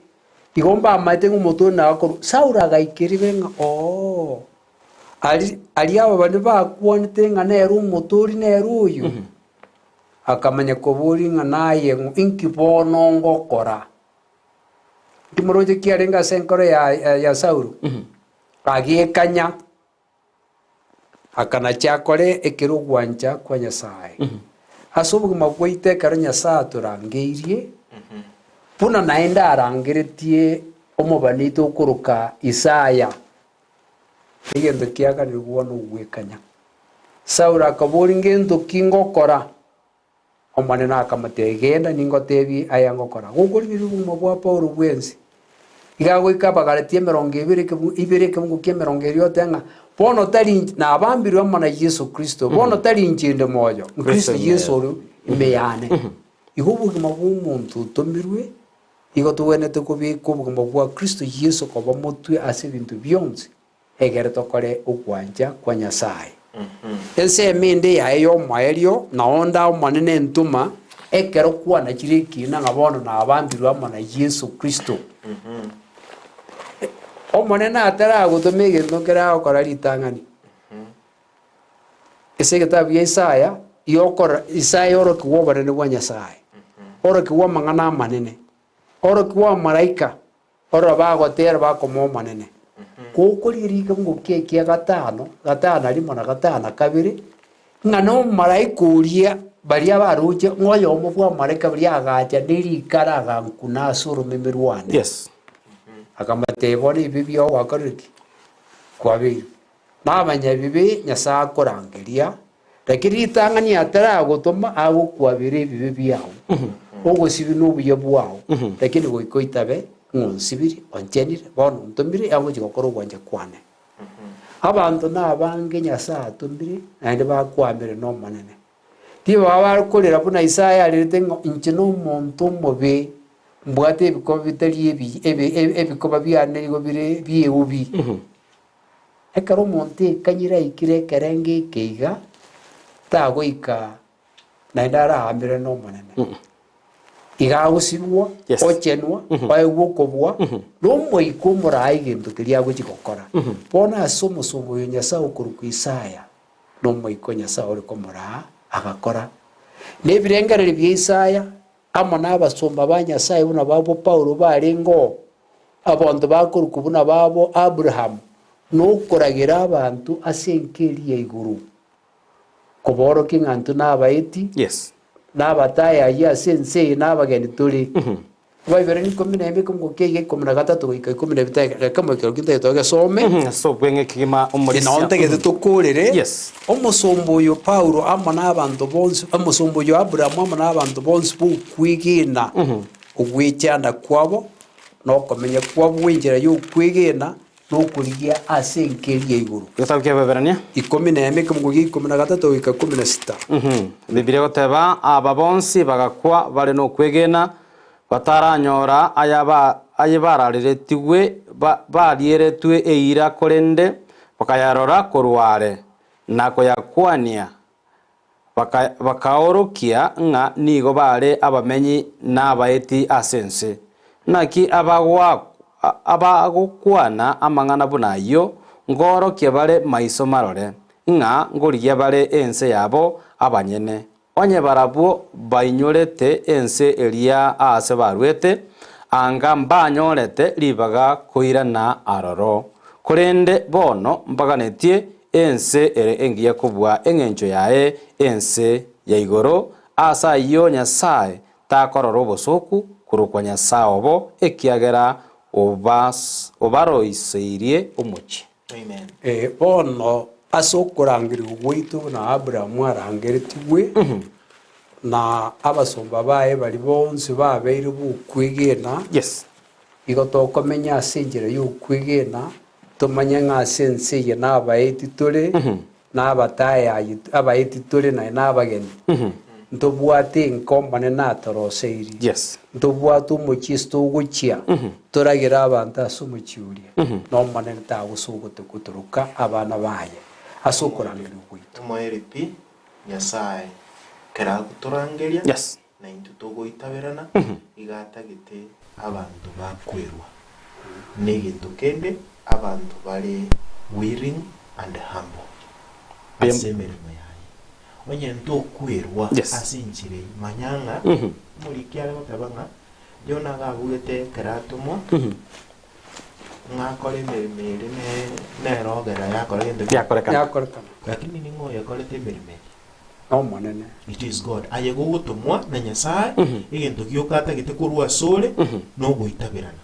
igo mbamaete ng'a omonto oyo nakorwa, Saulo agaikeribe ng'a oo, aria aria ababani bakwanete ng'a nere omotoori nere oyo. Akamanya koboria ng'a naye ng'o, inki bono ngokora? Timoroche ki arenge ase enkoro ya, ya Saulo? Agekanya, akanacha akore ekero ogwancha kwa Nyasae. Ase obogima bwaito ekero Nyasae atorangeirie, buna naende arangeretie omobani oito okoroka Isaya, egento kiaganire bono ogwekanya. Saulo akaboria, Ngento ki ngokora? Omonene akamotebia, Genda, ningotebie aya ngokora. Gokorigereria obogima bwa Paulo bwensi, iga agoika Abagalatia emerongo ebere ekebu ibere ekebungo ki'emerongo eria oteba ng'a bono tari inche, nabambirwe amo na Yeso Kristo, bono tari inche inde moyo, Kristo Yeso ore ime yane. Igo obogima bw'omonto otomirwe, igo togwenerete kobeka obogima bwa Kristo Yeso koba motwe ase ebinto bionsi. egere tokore ogwancha kwa Nyasae. Ensemo ende yaye y'omoerio, na onde Omonene entoma, ekero kwanachire ekiina ng'a bono nabambirwe amo na Yeso Kristo. Omonene ataragotoma egento nkere agokora ritang'ani. Ase egetabu gia Isaya, yokora Isaya orokigwa obonene bwa Nyasae, orokigwa amang'ana amanene, orokigwa amalaika. Ororo bagotera bakomoa Omonene. Gokorigereria ekeungo kia ekia gatano, gatano na rimo na gatano na kabere, ng'a nomomalaika oria baria baroche ng'a oyomo bw'abamalaika baria agacha nerikara agankuna ase oromeme rwane. Yes. Akamotebia, Bono ebibe biao gwakorire ki? Kwabeirwe. Nabanyabibe Nyasae akorangeria, lakini ritang'ani ataragotoma agokwabera ebibe biao, ogosibia nobuya bwao, lakini goika oitabe ng'a onsibiri, onchenire, bono ontomire agochia gokora ogwancha kwane. Abanto nabange Nyasae atomire, naende bakwamire n'Omonene. Tibaba bakorera buna Isaya arerete ng'a inche nomonto omobe, mbwate ebikoba bitari ebi ebi ebikoba biane nigo bire bieubi. Ekero omonto ekanyire aikire ekerengo eke iga, tagoika naende araambere n'Omonene. Iga agosibwa, Yes. ochenwa, oegwe okobua, na Omoika omorae egento keria agochia gokora. Bono ase omosomba oyo Nyasae okorokwa Isaya, na Omoika o Nyasae ore komoraa, agakora. Na ebirengererio bia Isaya amo nabasomba ba Nyasae buna babo Paulo barenge oo, abanto bakorokwa buna babo Abrahamu, nokoragera abanto ase enka eria ya igoro, koborokia ng'a intwe nabaeti, Yes. na abatayayi ase ense eye na abageni tore. Abaibere ikomi na ime ikomi gokia iga ikomi na gatato goika ikomi na bitano ekemo ekero ntagete togesome. Ase obweng'e kegima omorisia. Nao ntagete tokorere. Yes. Omosomba oyo Paulo amo nabanto bonsi, omosomba oyo Abrahamu amo nabanto bonsi b'okwegena ogwechanda kwabo, na okomenya kwabo gw'enchera y'okwegena, na okorigia ase enka eria igoro. Egetabu kia Abaeberania. Ikomi na emo ekemogo gia ikomi na gatato goika ikomi na sita. Bibilia egoteba, Aba bonsi bagakwa bare nokwegena, bataranyora aya ayebarareretigwe, barieretwe eira, korende bakayarora korwa are, na koyakwania, Bakaorokia ng'a nigo bare abamenyi na abaeti ase ense. Naki abagokwana amang'ana buna ayio nkoorokia bare maiso marore, ng'a nkorigia bare ense yabo abanyene. Onye barabwo bainyorete ense eria aase barwete, anga mbanyorete ribaga koirana aroro. Korende bono mbaganetie ense ere engiya kobua engencho yaye ense ya igoro, aase ayio Nyasae takorora obosooku korokwa Nyasae obo, ekiagera obaroiseirie omochie. Ee, bono ase okorangerigwa gwaito buna Abrahamu arangeretigwe, na abasomba baye baria bonsi babeire b'okwegena, Igo tokomenya ase enchera y'okwegena, tomanye ng'a ase ense eye nabaeti tore, na abatayayi abaeti tore naye nabageni. Ntobwate enka Omonene atoroseirie. Ntobwate omochie ase togochia, toragere abanto ase omochie oria, na Omonene tagosogote gotoroka abana baye ase okorangerigwa gwaito. Tomoere pi Nyasae keragotorangeria. Na intwe togoitaberana, iga atagete abanto bakwerwa negento kende, abanto bare willing and humble ase emeremo yaye. Onye ntokwerwa ase enchera eyio, manya ng'a omoriki are goteba ng'a Yona iga abugete ekero atomwa, ng'a akore emeremo ere nere ogera yakora gento ki? Yakorekana. Lakini ning'o oyekorete emeremo eye? Omonene. It is God. Aye gogotomwa na Nyasae, egento gioka atagete korwa asore nogoitaberana.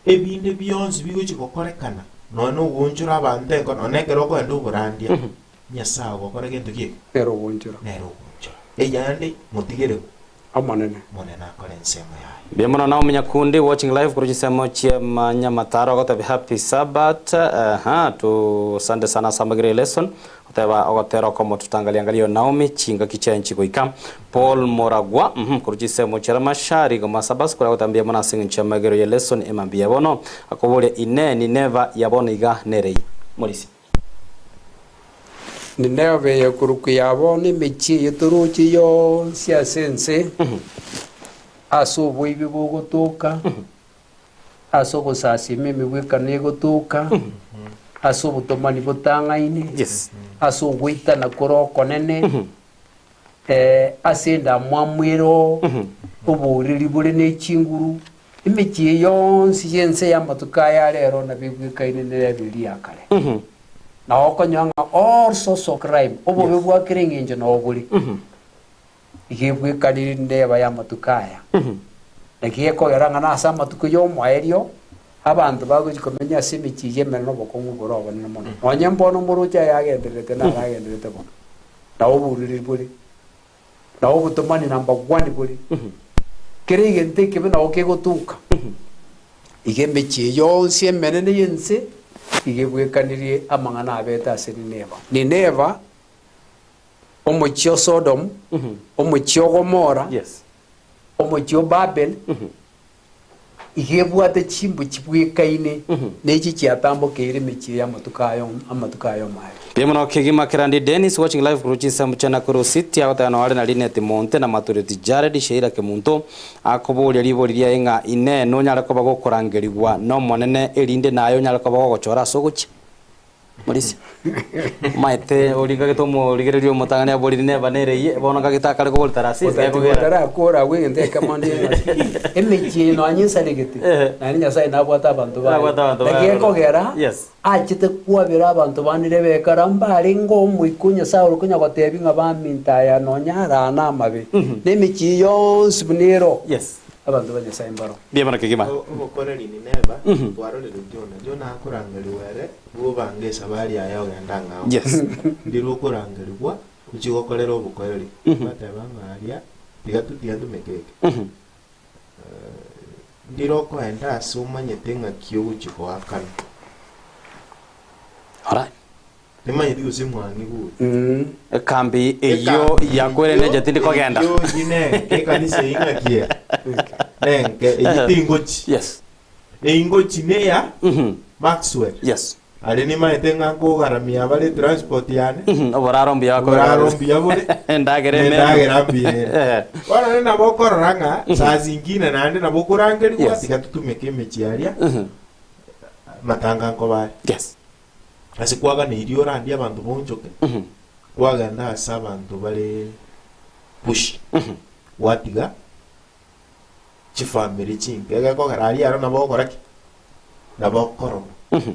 Ebinde bionsi bigochia gokorekana, nonya nogoonchora abanto enkono, nonya ekero okoenda oborandia, Nyasae ogokora gento ki? Nere ogoonchora. Nere ogoonchora. Eyande motigere Omonene. Omonene akore ensemo yaye. Mbuya mono Naomi Nyakundi watching live korwa chinsemo chia Manyamataro agotebia happy Sabbath aha tu sante sana ase amagera ye lesson goteba ogotera okomo tutangalia angalia Naomi chingaki chiaye nchigoika Paul Moragwa uhum korwa chinsemo chia Ramashari Goma Sabbath kore agoteba mbuya mono ase eng'encho y'amagero ye lesson emambia ya bono akoboria inee Nineva ya bono iga nerei Morisia. Nineve ekorokwa ya bono emechie eye toroche yonsi ase ense, ase oboibi bogotoka, ase ogosasiima emegwekano egotoka, ase obotomani botang'aine, ase ogoitana kore okonene, ase endamwamu ere oo, oboreri bore ne chinguru, emechie eye yonsi y'ense y'amatuko aya a rero nabo egwekaine nere eria ya kare. Na okonyora ng'a all sorts of crime, obobe bwa kera eng'encho noo bore. Iga ebwekanire neba y'amatuko aya. Naki gekogera ng'a nase amatuko y'omoerio, abanto bagochia komenya ase emechie eyio emenene obokong'u bore obonene mono. Nonye mbono moroche aya agendererete naro agendererete bono. Na oboriri bore, na obotomani number one bore. Kera egento ekebe nabo kegotoka. Iga emechie yonsi emenene y'ense iga ebwekanirie amang'ana abete ase Nineva. Nineva, omochie o Sodomu, omochie o Gomora, omochie o Babeli, iga ebwate chimbu chibwekaine nechi chiatambokeire emechie y'amatuko aye amatuko aye omoerio. Mbuya mono kegima Kerandi Dennis watching live korwa chinsemo chia Nakuru City agoteba noo are na Linet Monte na Matureti Jared Sheila Kemunto Akoboria ribori riaye ng'a Inee, nonyare koba gokorangerigwa n'Omonene, erinde naye onyare koba gogochora ase ogochia? Morisia. Omaete origagete omorigereria omotang'ani aborire neba nere eye, bono ngagete akare kobori tarasisi Otati gekogera. otarakora agwo egento ekemo nde ng'a emechie eye nonya ensaregete, Ehe. naende Nyasaye nabwate abanto baye. Nabwate abanto baye Naki ororo. gekogera, Yes. achete kwabera abanto banire bekara mbarenge omoika o Nyasaye ore konya gotebia ng'a baminto aya nonya araa namabe, na emechie eye yonsi buna ero, Yes. abanto ba Nyasaye mbaro. Mbuya mono kegima. Obokoreri Nineva, twarorire Jona. Jona akorangerigwa ere bw'obange esabari yaye ogenda ang'ao. Yes. Ndire okorangerigwa ochie gokorera obokoreri. Bateba ng'a aria tiga tu tiga ntumeke eke. Ndire okoenda ase omanyete ng'aki ogochia goakana. Alright. Timanyeti gose mwang'igure. Ekambi eyio yakwereneche tindi kogenda. Eyio eyio nenke ekanisa eyio ng'aki ere? Nenke eyio tingochi. Yes. Eingochi neya Maxwell. Yes. Aria nimaete ng'a nkogaramia abare etransport yane. Oboraro mbuya bakobera. Oboraro mbuya bore. Endagera emenu. Endagera mbuya ere. Bono rende nabo okorora ng'a saa zingine naende nabo okorangerigwa Yes. tiga totumeke emechie aria matanga nkoba are. Yes. Ase kwaganeirie orandie abanto bonchoke, kwagenda ase abanto bare bush, gwatiga chifamiri chinke egekogera aria aro nabo ogokora ki? Nabo okorogwa.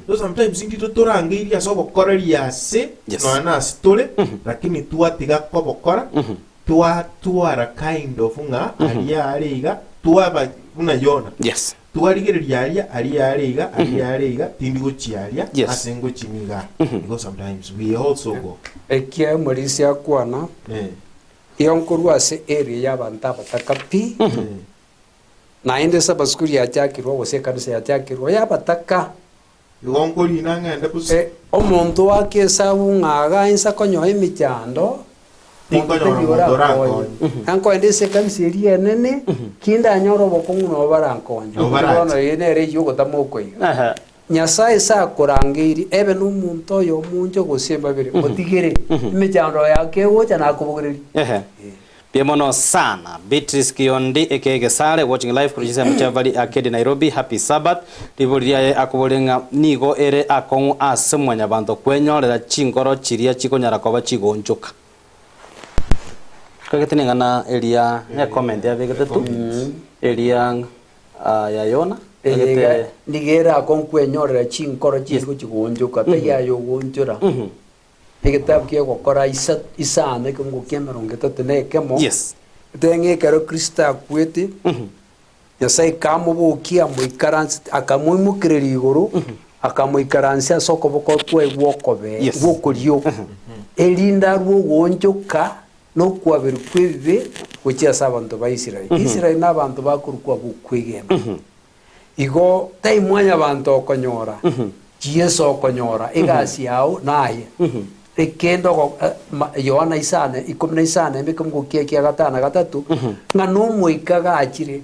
So sometimes intwe torangeirie ase obokoreria ase Yes. nonya na ase tore, lakini twatiga kobokora, twatwara kind of ng'a aria are iga, twaba buna Yona. Yes. Twarigereria aria, aria are iga, aria are iga, tindi gochia aria, Yes. ase ngochia niga aa. Because sometimes we also go. Ekiagera omorisia akwana, Eh. Igo nkorwa ase area y'abanto abataka pi, naende ase abasukuri yachakirwe gose ekanisa yachakirwe y'abataka. Igo nkorina ng'ende bosa. Omonto oake esabu ng'a iga inse akonyoa emechando, monto Tinkonyora tari omonto orankonye. orankonye. Nankoenda ase ekanisa eria enene, ki ndanyore obokong'u nabo barankonye. Nabo barache. Bono eye nere eyio ogotama okoiga. Ehe. Nyasae ase akorangeirie, ebe nomonto oyomo onche gose mbabere, otigere emechando yao kegocha nakobogorerie. Ehe. Mbuya mono sana. Beatrice Kiondi aka Gesare watching live korwa chinsemo chia Valley Arcade Nairobi. Happy Sabbath. Ribori riaye akoboria ng'a nigo ere akong'u ase mwanyabanto kwenyorera chinkoro chiria chikonyara koba chigoonchoka. Kagete neng'ana eria ne comment yabegete tu eria ya Yona Eye iga kagete nigo ere akonkwenyorera chinkoro chiria gochi goonchoka, tari aye ogoonchora. Egetabu ki'Egokora isa isano ekemungo kia emerongo etato na ekemo, Yes. Getebe ng'a ekero Kristo akwete, Nyasae akamobokia amoikaransete, akamoimokereria igoro, akamoikaransia ase okoboko kwaye gw'okobee Yes. gw'okorio, erinde arue ogoonchoka na okwaberwa kw'ebibe gochia ase abanto ba Israeli. Israeli nabanto bakorokwa ab'okwegena. Igo tai mwanyabanto okonyora, Yeso okonyora egasi yao naye. Ekende ogo eh, ma- Yohana isano ikomi na isano ime ekemungo kia kia gatano na gatato, ng'a nomoika gachire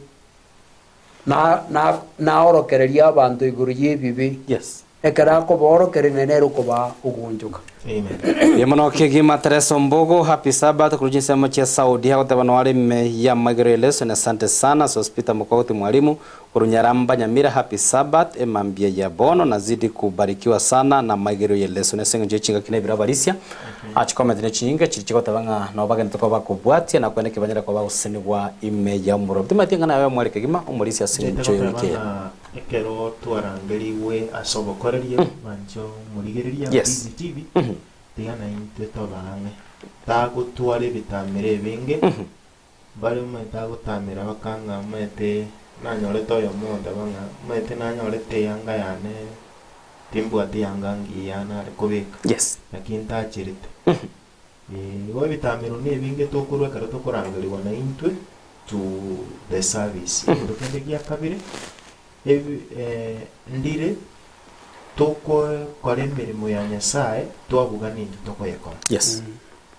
na na naorokereria abanto igoro y'ebibe. Yes. Ekero akobaorokereria nere okobaa ogoonchoka. Mbuya mono kegima Teresa Ombogo, happy Sabbath korwa chinsemo chia Saudi agoteba noare ime ya magero ye lesson asante sana Sospeter Mokogoti mwalimu korwa Nyaramba Nyamira happy Sabbath emambia ya bono nazidi kubarikiwa sana na magero ye lesson ase eng'encho ye chingaki na ebiro abarisia chicomment ne chinyinge chiria chigoteba ng'a nabo bagenderete koba bakobwatia na kwene ki banyare koba bagosesenigwa ime ya omorwoti. Timanyeti eng'ana yaye omware kegima omorisia ase eng'encho Nchete ye wiki goteba eye. ng'a Ekero twarangerigwe ase obokoreria, manche omorigereria Yes. CCTV, tiga naintwe tobe ang'e. Tagotwara ebitamero ebinge, mbare omanyete agotamera baka ng'a omanyete nanyorete oyomo ogoteba ng'a omanyete nanyorete eyanga yane timbwati yanga ngiya nare kobeka, Yes. naki ntacherete. Igo ebitamero nebinge tokorwa ekero tokorangerigwa naintwe to the service. Egento kende gia kabere, ebi ndire tokokora emeremo ya Nyasaye twabuga nintwe tokoyekora. Yes.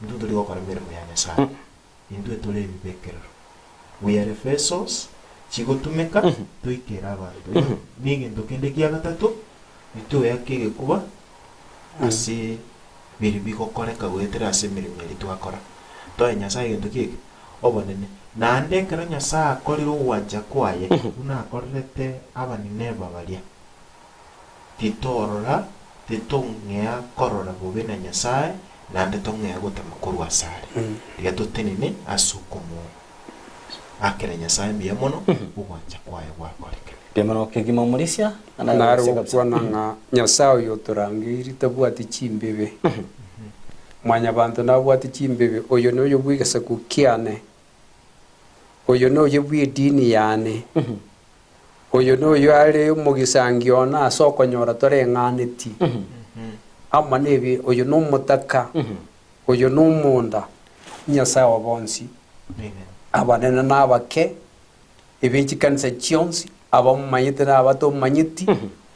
Intwe tori gokora emeremo ya Nyasaye, intwe tore ebibekerero. We are vessels chigotumeka toikere abanto. Igo negento kende gia gatato, itoeake egekuba ase biria bigokoreka goetera ase emeremo eria twakora. Toe Nyasae egento ki eke? Obonene. Naende ekero Nyasae akorire ogwancha kwaye, buna akorerete Abanineva baria, titorora Titong'ea korora bobe na Nyasae, naende tong'ea gotama korwa asare. Rigia totenene ase okomoakera Nyasae mbuya mono, ogwancha kwaye gwakoreke. Mbuya mono kegima omorisia, na naye Nare ogosia kabisa. gokwana ng'a Nyasae oyo otorangeiri tabwati chimbebe. Mwanyabanto nabwate chimbebe, oyo noyo bw'egesaku kiane, oyo noyo bw'edini yane, Oyo noyo are omogisangio one ase okonyora toreng'aneti amo nebi, oyo nomotaka, oyo nomonda, Nyasae o bonsi, abanene na abake, ebe chikanisa chionsi, abamomanyete na abatomomanyeti,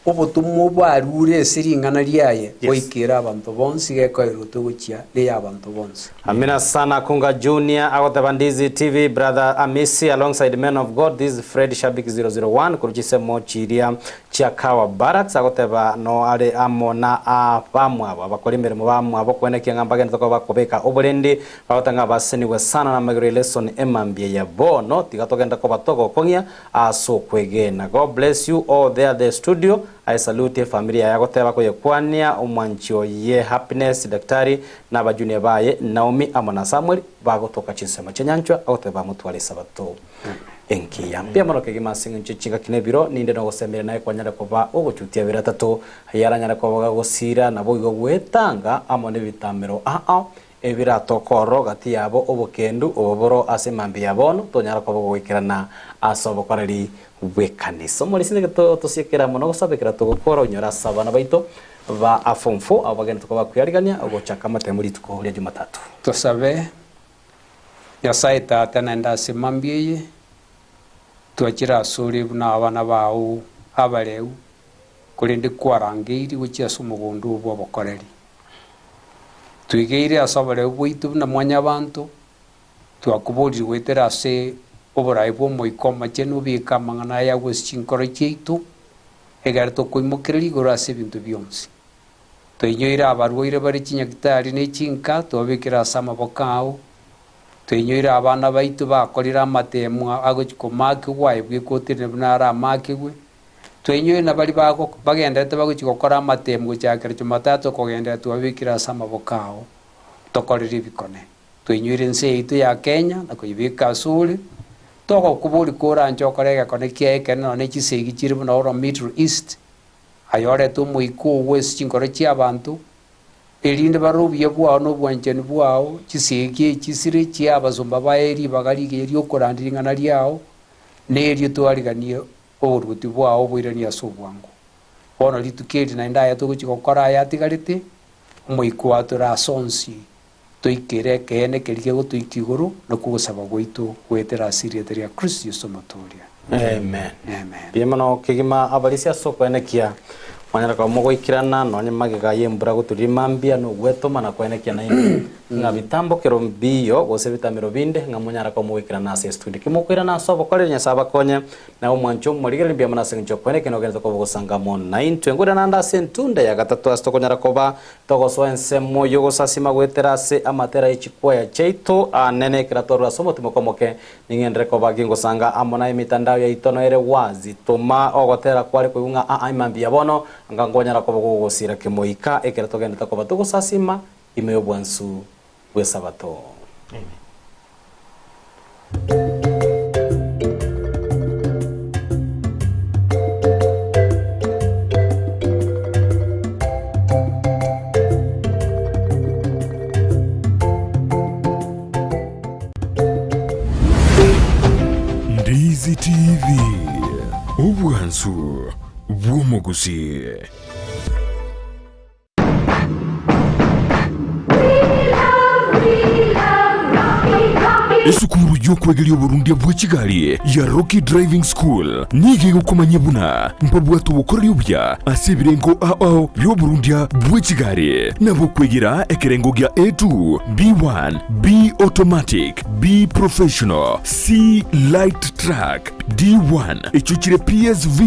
obotomwa obo arure ase ring'ana riaye goikera abanto bonsi gekoirwa togochia neyabanto bonsi. Amina sana Kunga Junior agoteba Ndizi TV brother Amisi alongside men of God this is Fred Shabik 001 korwa chisemo chiria chia Kawa Barracks agoteba no are amo na abamwabo abakori emeremo bamwabo koenekia ng'a mbagenderete koba bakobeka oborendi bagoteba ng'a basenigwe sana na amagero ye lesson emambia ya bono tiga togende koba togokong'ia ase okwegena God bless you all there the studio I salute efamiri yaye agoteba koyekwania omwanchi oye Happiness Daktari Na abajunia baye Naomi amo na Samweli bagotoka chinsemo chia nyanchwa, agoteba bamotware Esabato engiya. Mbuya mono kegima ase engencho ye chingaki na ebiro, ninde nogosemeria naye kwanyare koba ogochutia abere atato, ayaranyare koba gagosiira, naboigo gwetanga amo nebitamero ao ebiratoke ororo gati yabo obokendu obo boro ase mambia ya bono, tonyara koba ogoikerana ase obokoreri bw'ekanisa. Omorisia nigo tosiekera amo nogosaba ekero togokora onyore ase abana baito Ba a form four abo bagenderete koba kwearigania ogochaka amatemo rituko ria Jumatatu. Tosabe, Nyasae Tata, naende ase mambia eye, twachire asore buna abana bao abareu, korende kwarangeirie gochia ase omogondo oo bw'obokoreri. Twegeire ase oboreu bwaito buna mwanyabanto, twakoborire goetera ase oboraai bw'Omoika Omochenu obeke amang'ana aya agwo ase chinkoro chiaito, Ekero tokoimokereria igoro ase ebinto bionsi, toinyoire abarwaire bare chinyagitari ne chinka, twabekire ase amaboko ao, toinyoire abana baito bakorire amateemwa agochia komaakigwa aye bwekotire buna aramakigwe, toinyoire na baria bago bagenderete bagochia gokora amateemu gochakera Jumatatu kogenderera twabekire ase amaboko ao, tokorere ebikone. Toinyoire ense yaito ya Kenya na koyebeka asore, togokoboria koranche okore egekone kiaye ekenene nonya ne chisegi chire buna oro Middle East, aye orete omoika oo ase chinkoro chi'abanto, erinde barore obuya bwao na obwanchani bwao, chisegi echi chire chia abasomba baye ribaga rigiya riokorandia ring'ana riao, na erio twariganie oboruoti bwao oboiranie ase obwango. Bono rituko eri naende aya togochia gokora aya atigarete, omoika oo atore ase onsi Toikere ekeene keria kegotoikia igoro, nakwo ogosaba gwaito goetera ase erieta ria Kristo Yeso Omotooria. Amen. Amen. Mbuya mono kegima abarisia ase okoenekia mwanyara koba mogoikerana nonye magega y'embura goturiri mambia nogwetoma na koenekia naende ng'a bitambokero mbiyo gose ebitamero binde ng'a monyara koba mogoikerana ase estudio. Ki mokoirana ase obokoreri Nyasae abakonye Naye omwanche omorigereria mbuya mono ase engencho y'okoenekia nogenderete koba ogosanga amo naintwe. Nkoirana ande ase entunda ya gatato ase tokonyara koba togosoa ensemo y'ogosasima goetera ase amatera ye chikwaya chiaito anene ekero twarure ase omotimoko omoke. Ning'enderere koba gingosanga amo naye emitandao yaito noere wazi. Toma ogotera kware koigwa ng'a aa imambia bono anga nkonyara koba gogosira kemoika ekero togenderete koba togosasima ime y'obwansu bw'Esabato. Amen. Ndizi TV, obwansu bw'omogusii. Esukuru y'okwegeria oborundia bwe chigari ya Rocky Driving School nigo egokomanyia buna mbabwate obokoreri obuya ase ebirengo ao ao bi'oborundia bwe chigari nabo okwegera ekerengo gia A2, B1, B automatic, B professional, C light truck. D1 echio chire PSV,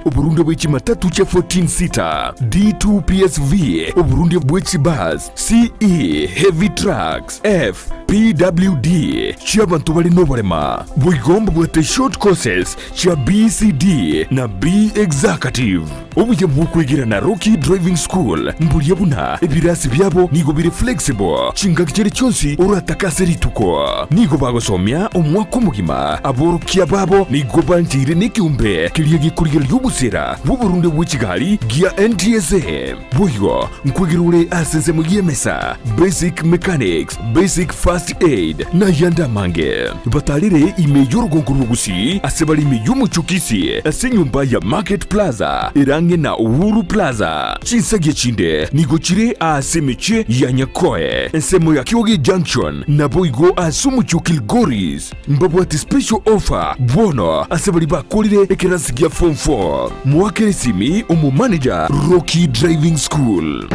oborundia bwe chimatatu chia 14 seater, D2 PSV, oborundia bwe chibus, CE, heavy trucks, F, PWD, chi'abanto bare noborema. Boigo mbabwate short courses chia BCD na B Executive. Obuya bw'okwegera na Rocky Driving School mboria buna ebirasi biabo nigo bire flexible chingaki chiria chionsi oratake ase rituko. Nigo bagosomia omwaka omogima. Aborokia babo nigo bancheire nekeombe keria gekorigereria obosera bw'oborunde bwe chigari gia NTSA. Boigo nkwegera ore ase ensemo y'emesa, basic mechanics, basic first aid, na ayande amange. Batarire ime y'orogongo rw'Ogusii ase bare ime y'omochie o Kisii ase enyomba ya Market Plaza ere ang'e na Uhuru Plaza. Chinsagia chinde nigo chire ase emechie ya Nyakoe, ensemo ya Kioge Junction, naboigo ase omochie o Kilgoris. Mbabwate special offer bono ase baria bakorire ekerasi gia form 4. Moakere esimi omomanager Rocky Driving School.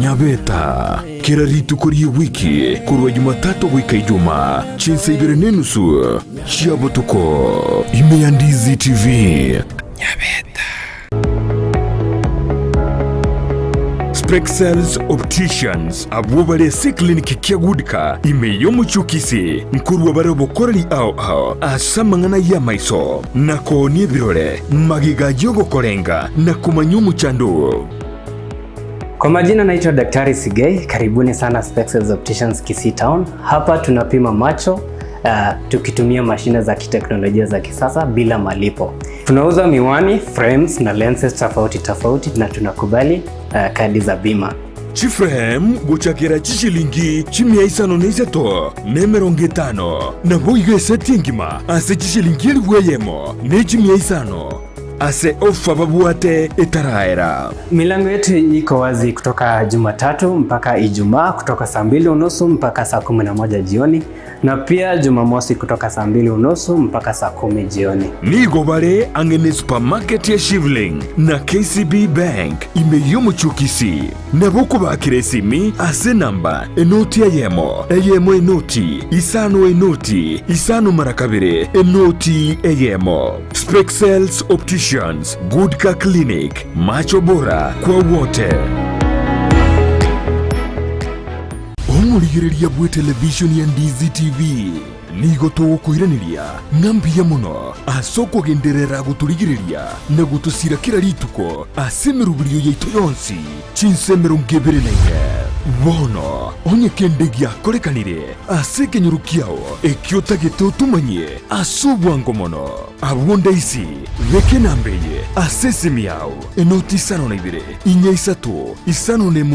Nyabeta, kera rituko ri'ewiki korwa Jumatatu goika Ijumaa, chinsa ibere na enusu chia botuko, ime ya Ndizi TV. Nyabeta. Spexels Opticians abwo bare ase eclinic kia Goodcar ime y'omochie o Kisii nkorua bare obokoreri ao ao ase amang'ana y'amaiso na koonia ebirore magega y'ogokorenga na komanya omochando oo. Kwa majina naitwa Daktari Sigei, karibuni sana Spexels Opticians Kisii Town. Hapa tunapima macho tukitumia mashine za kiteknolojia za kisasa bila malipo. Tunauza miwani, frames na lenses tofauti tofauti na tunakubali kadi za bima. Chiframe gochakera chishilingi chimia isano na isato na emerongo etano, naboigo eseti engima ase chishilingi elifu eyemo ne chimia isano ase ofa babwate etaraera. Milango yetu iko wazi kutoka Jumatatu mpaka Ijumaa kutoka saa 2:30 mpaka saa 11 jioni na pia Jumamosi kutoka saa 2:30 mpaka saa 10 jioni. Nigo bare ang'e ne supermarket ya Shivling na KCB Bank ime y'omochie o Kisii. Nabo okobakera esimi ase enamba enoti eyemo, eyemo enoti, isano enoti, isano mara kabere, enoti eyemo. Spexels Opticians, Goodcar Clinic, macho bora kwa wote. Omorigereria bw'etelevishoni ya Ndizi TV, nigo togokoiraneria ng'a mbuya mono ase okogenderera gotorigereria na gotosira kera rituko ase emeroberio yaito yonsi chinsa 24. Bono onye kende giakorekanire ase ekenyoro kiao ekio otagete otomanyie ase obwango mono, abwo ndaisi beka enamba eye ase esimi yao, enoti 52 4 3 5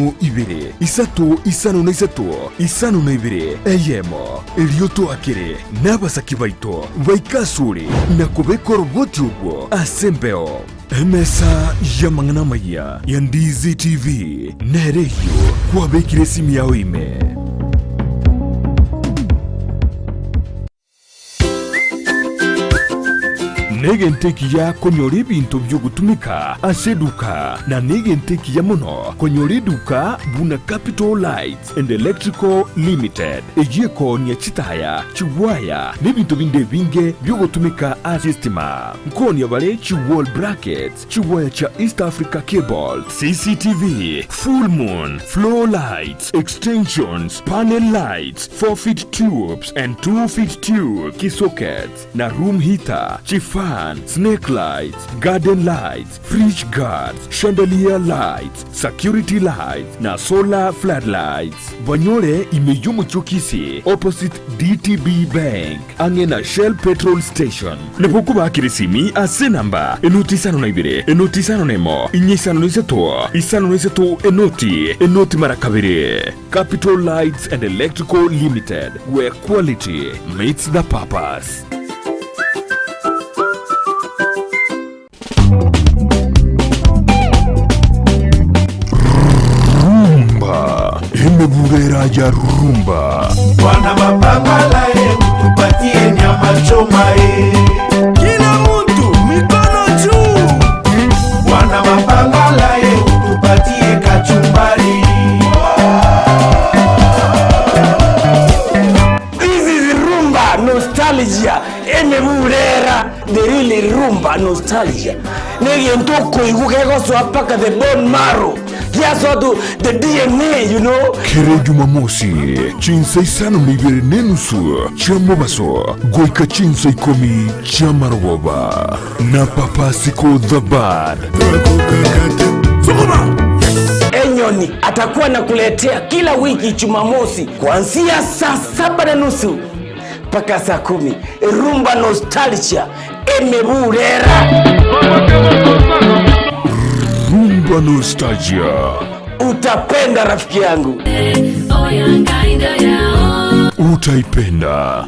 2 3 5 3 52 1, erio toakere nabasaki baito baike asore na kobeka oroboti orwo ase embeo. Emesa y'amang'ana amaya ya Ndizi TV nere eyio kwabekire esimi yao ime. Negento ekiya konyora ebinto bi'ogotumeka ase eduka, na negento ekiya mono konyora eduka buna Capital Lights and Electrical Limited, eyio ekoonia chitaya, chiwaya, na ebinto binde ebinge bi'ogotumeka ase estima. Nkoonia bare chi wall brackets, chiwaya chia East Africa Cable, CCTV, full moon, floor lights, extensions, panel lights, 4 feet tubes and 2 feet tube, kisockets, na room heater, chifan, snake lights, garden lights, fridge guards, chandelier lights, security lights, na solar floodlights. Banyore ime y'omochie o Kisii opposite DTB Bank ang'e na Shell petrol station. Nabo okobakera esimi ase enamba enoti 52 enoti 51 4 5 3 5 3 enoti enoti mara kabere. Capital Lights and Electrical Limited, where quality meets the purpose. Rumba, emebura ya rumba. Bwana mapapala ye, tupatie nyama choma ye. Kila mtu mikono juu. Bwana mapapala ye, tupatie kachumbari. Rumba nostalgia negento okoigwa kegosoa mpaka the bone marrow, giasoa to the DNA you know. Kera Ejumamosi, chinsa isano na ibere na enusu chia mobaso goika chinsa ikomi chi'amarogoba na Papa Siko the Bad. Enyoni atakuwa anakuletea kila wiki Jumamosi kuanzia saa saba na nusu mpaka saa kumi Rumba Nostalgia emeburera. Rumba Nostalgia. Utapenda rafiki yangu. Utaipenda.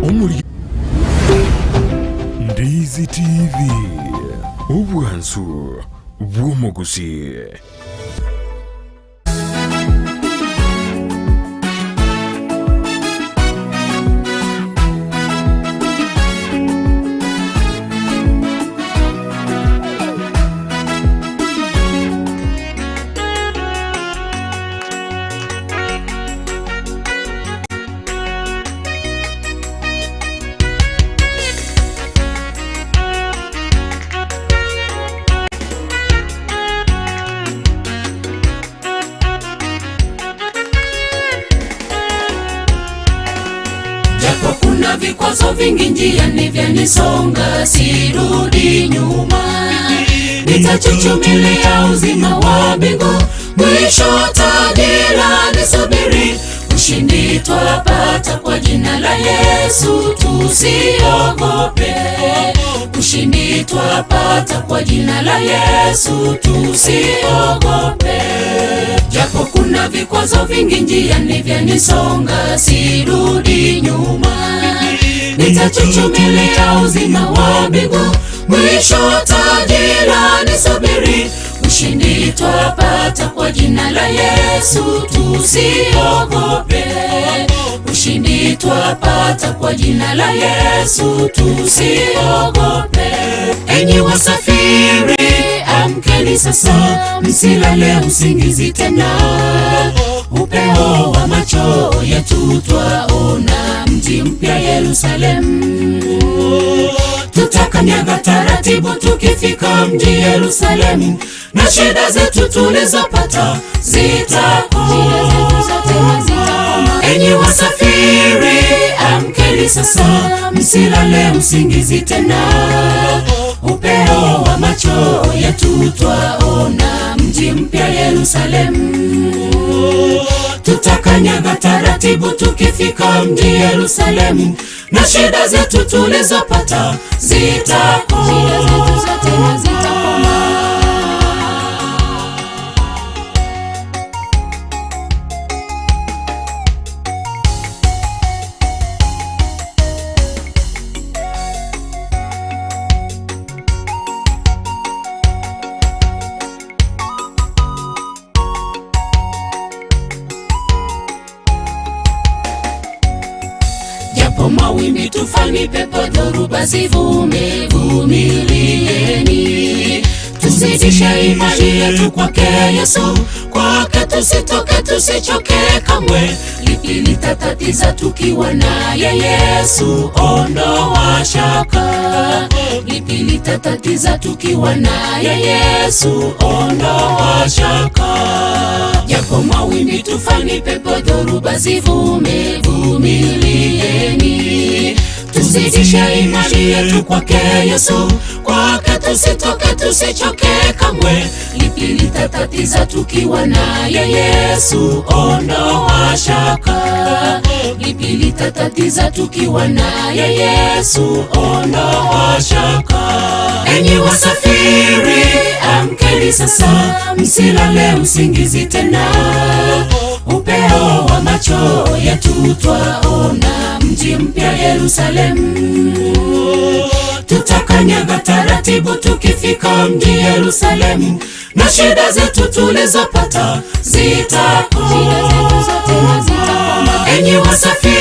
Omori Ndizi TV, obwansu bw'omogusi. Japo kuna vikwazo vingi njiani vyanisonga, sirudi nyuma, nitachuchumilia uzima wa mbingu, mwisho tajira nisubiri, ushindi twapata kwa jina la Yesu, tusiogope. Ushindi twapata kwa jina la Yesu, tusiogope. Japo kuna vikwazo vingi njiani vyanisonga, sirudi nyuma, nitachuchumilia uzima wa mbingu, mwisho tajira nisubiri, ushindi twapata kwa jina la Yesu, tusiogope. Ushindi twapata kwa jina la Yesu, tusiogope. Enyi wasafiri, amkeni sasa, msilale usingizi tena. Upeo wa macho yetu twaona mji mpya Yerusalemu. Tutakanyaga taratibu tukifika mji Yerusalemu, na shida zetu tulizopata zitakoma. Enyi wasafiri, amkeni sasa, msilale usingizi tena. Upeo wa macho yetu twaona mji mpya Yerusalemu. Tutakanyaga taratibu tukifika mji Yerusalemu, na shida zetu tulizopata zitakoma. Japo mawimbi, tufani, pepo, dhoruba zivume, vumilieni. Tuzidishe imani yetu kwake Yesu, kwake tusitoke, tusichoke kamwe. Lipi litatatiza tukiwa naye Yesu? Ondoa shaka. Lipi litatatiza tukiwa naye Yesu? Ondoa shaka. Japo mawimbi, tufani, pepo, dhoruba zivume, vumilieni. Tuzidishe imani yetu kwake Yesu, kwake tusitoke, tusichoke kamwe. Lipi litatatiza tukiwa naye Yesu? Ondoa shaka. Lipi litatatiza tukiwa naye Yesu? Ondoa shaka. Enyi wasafiri, amkeni sasa, msilale usingizi tena. Upeo wa macho yetu twaona mji mpya Yerusalemu. Tutakanyaga taratibu tukifika mji Yerusalemu, na shida zetu tulizopata zitakoma. Enyi wasafiri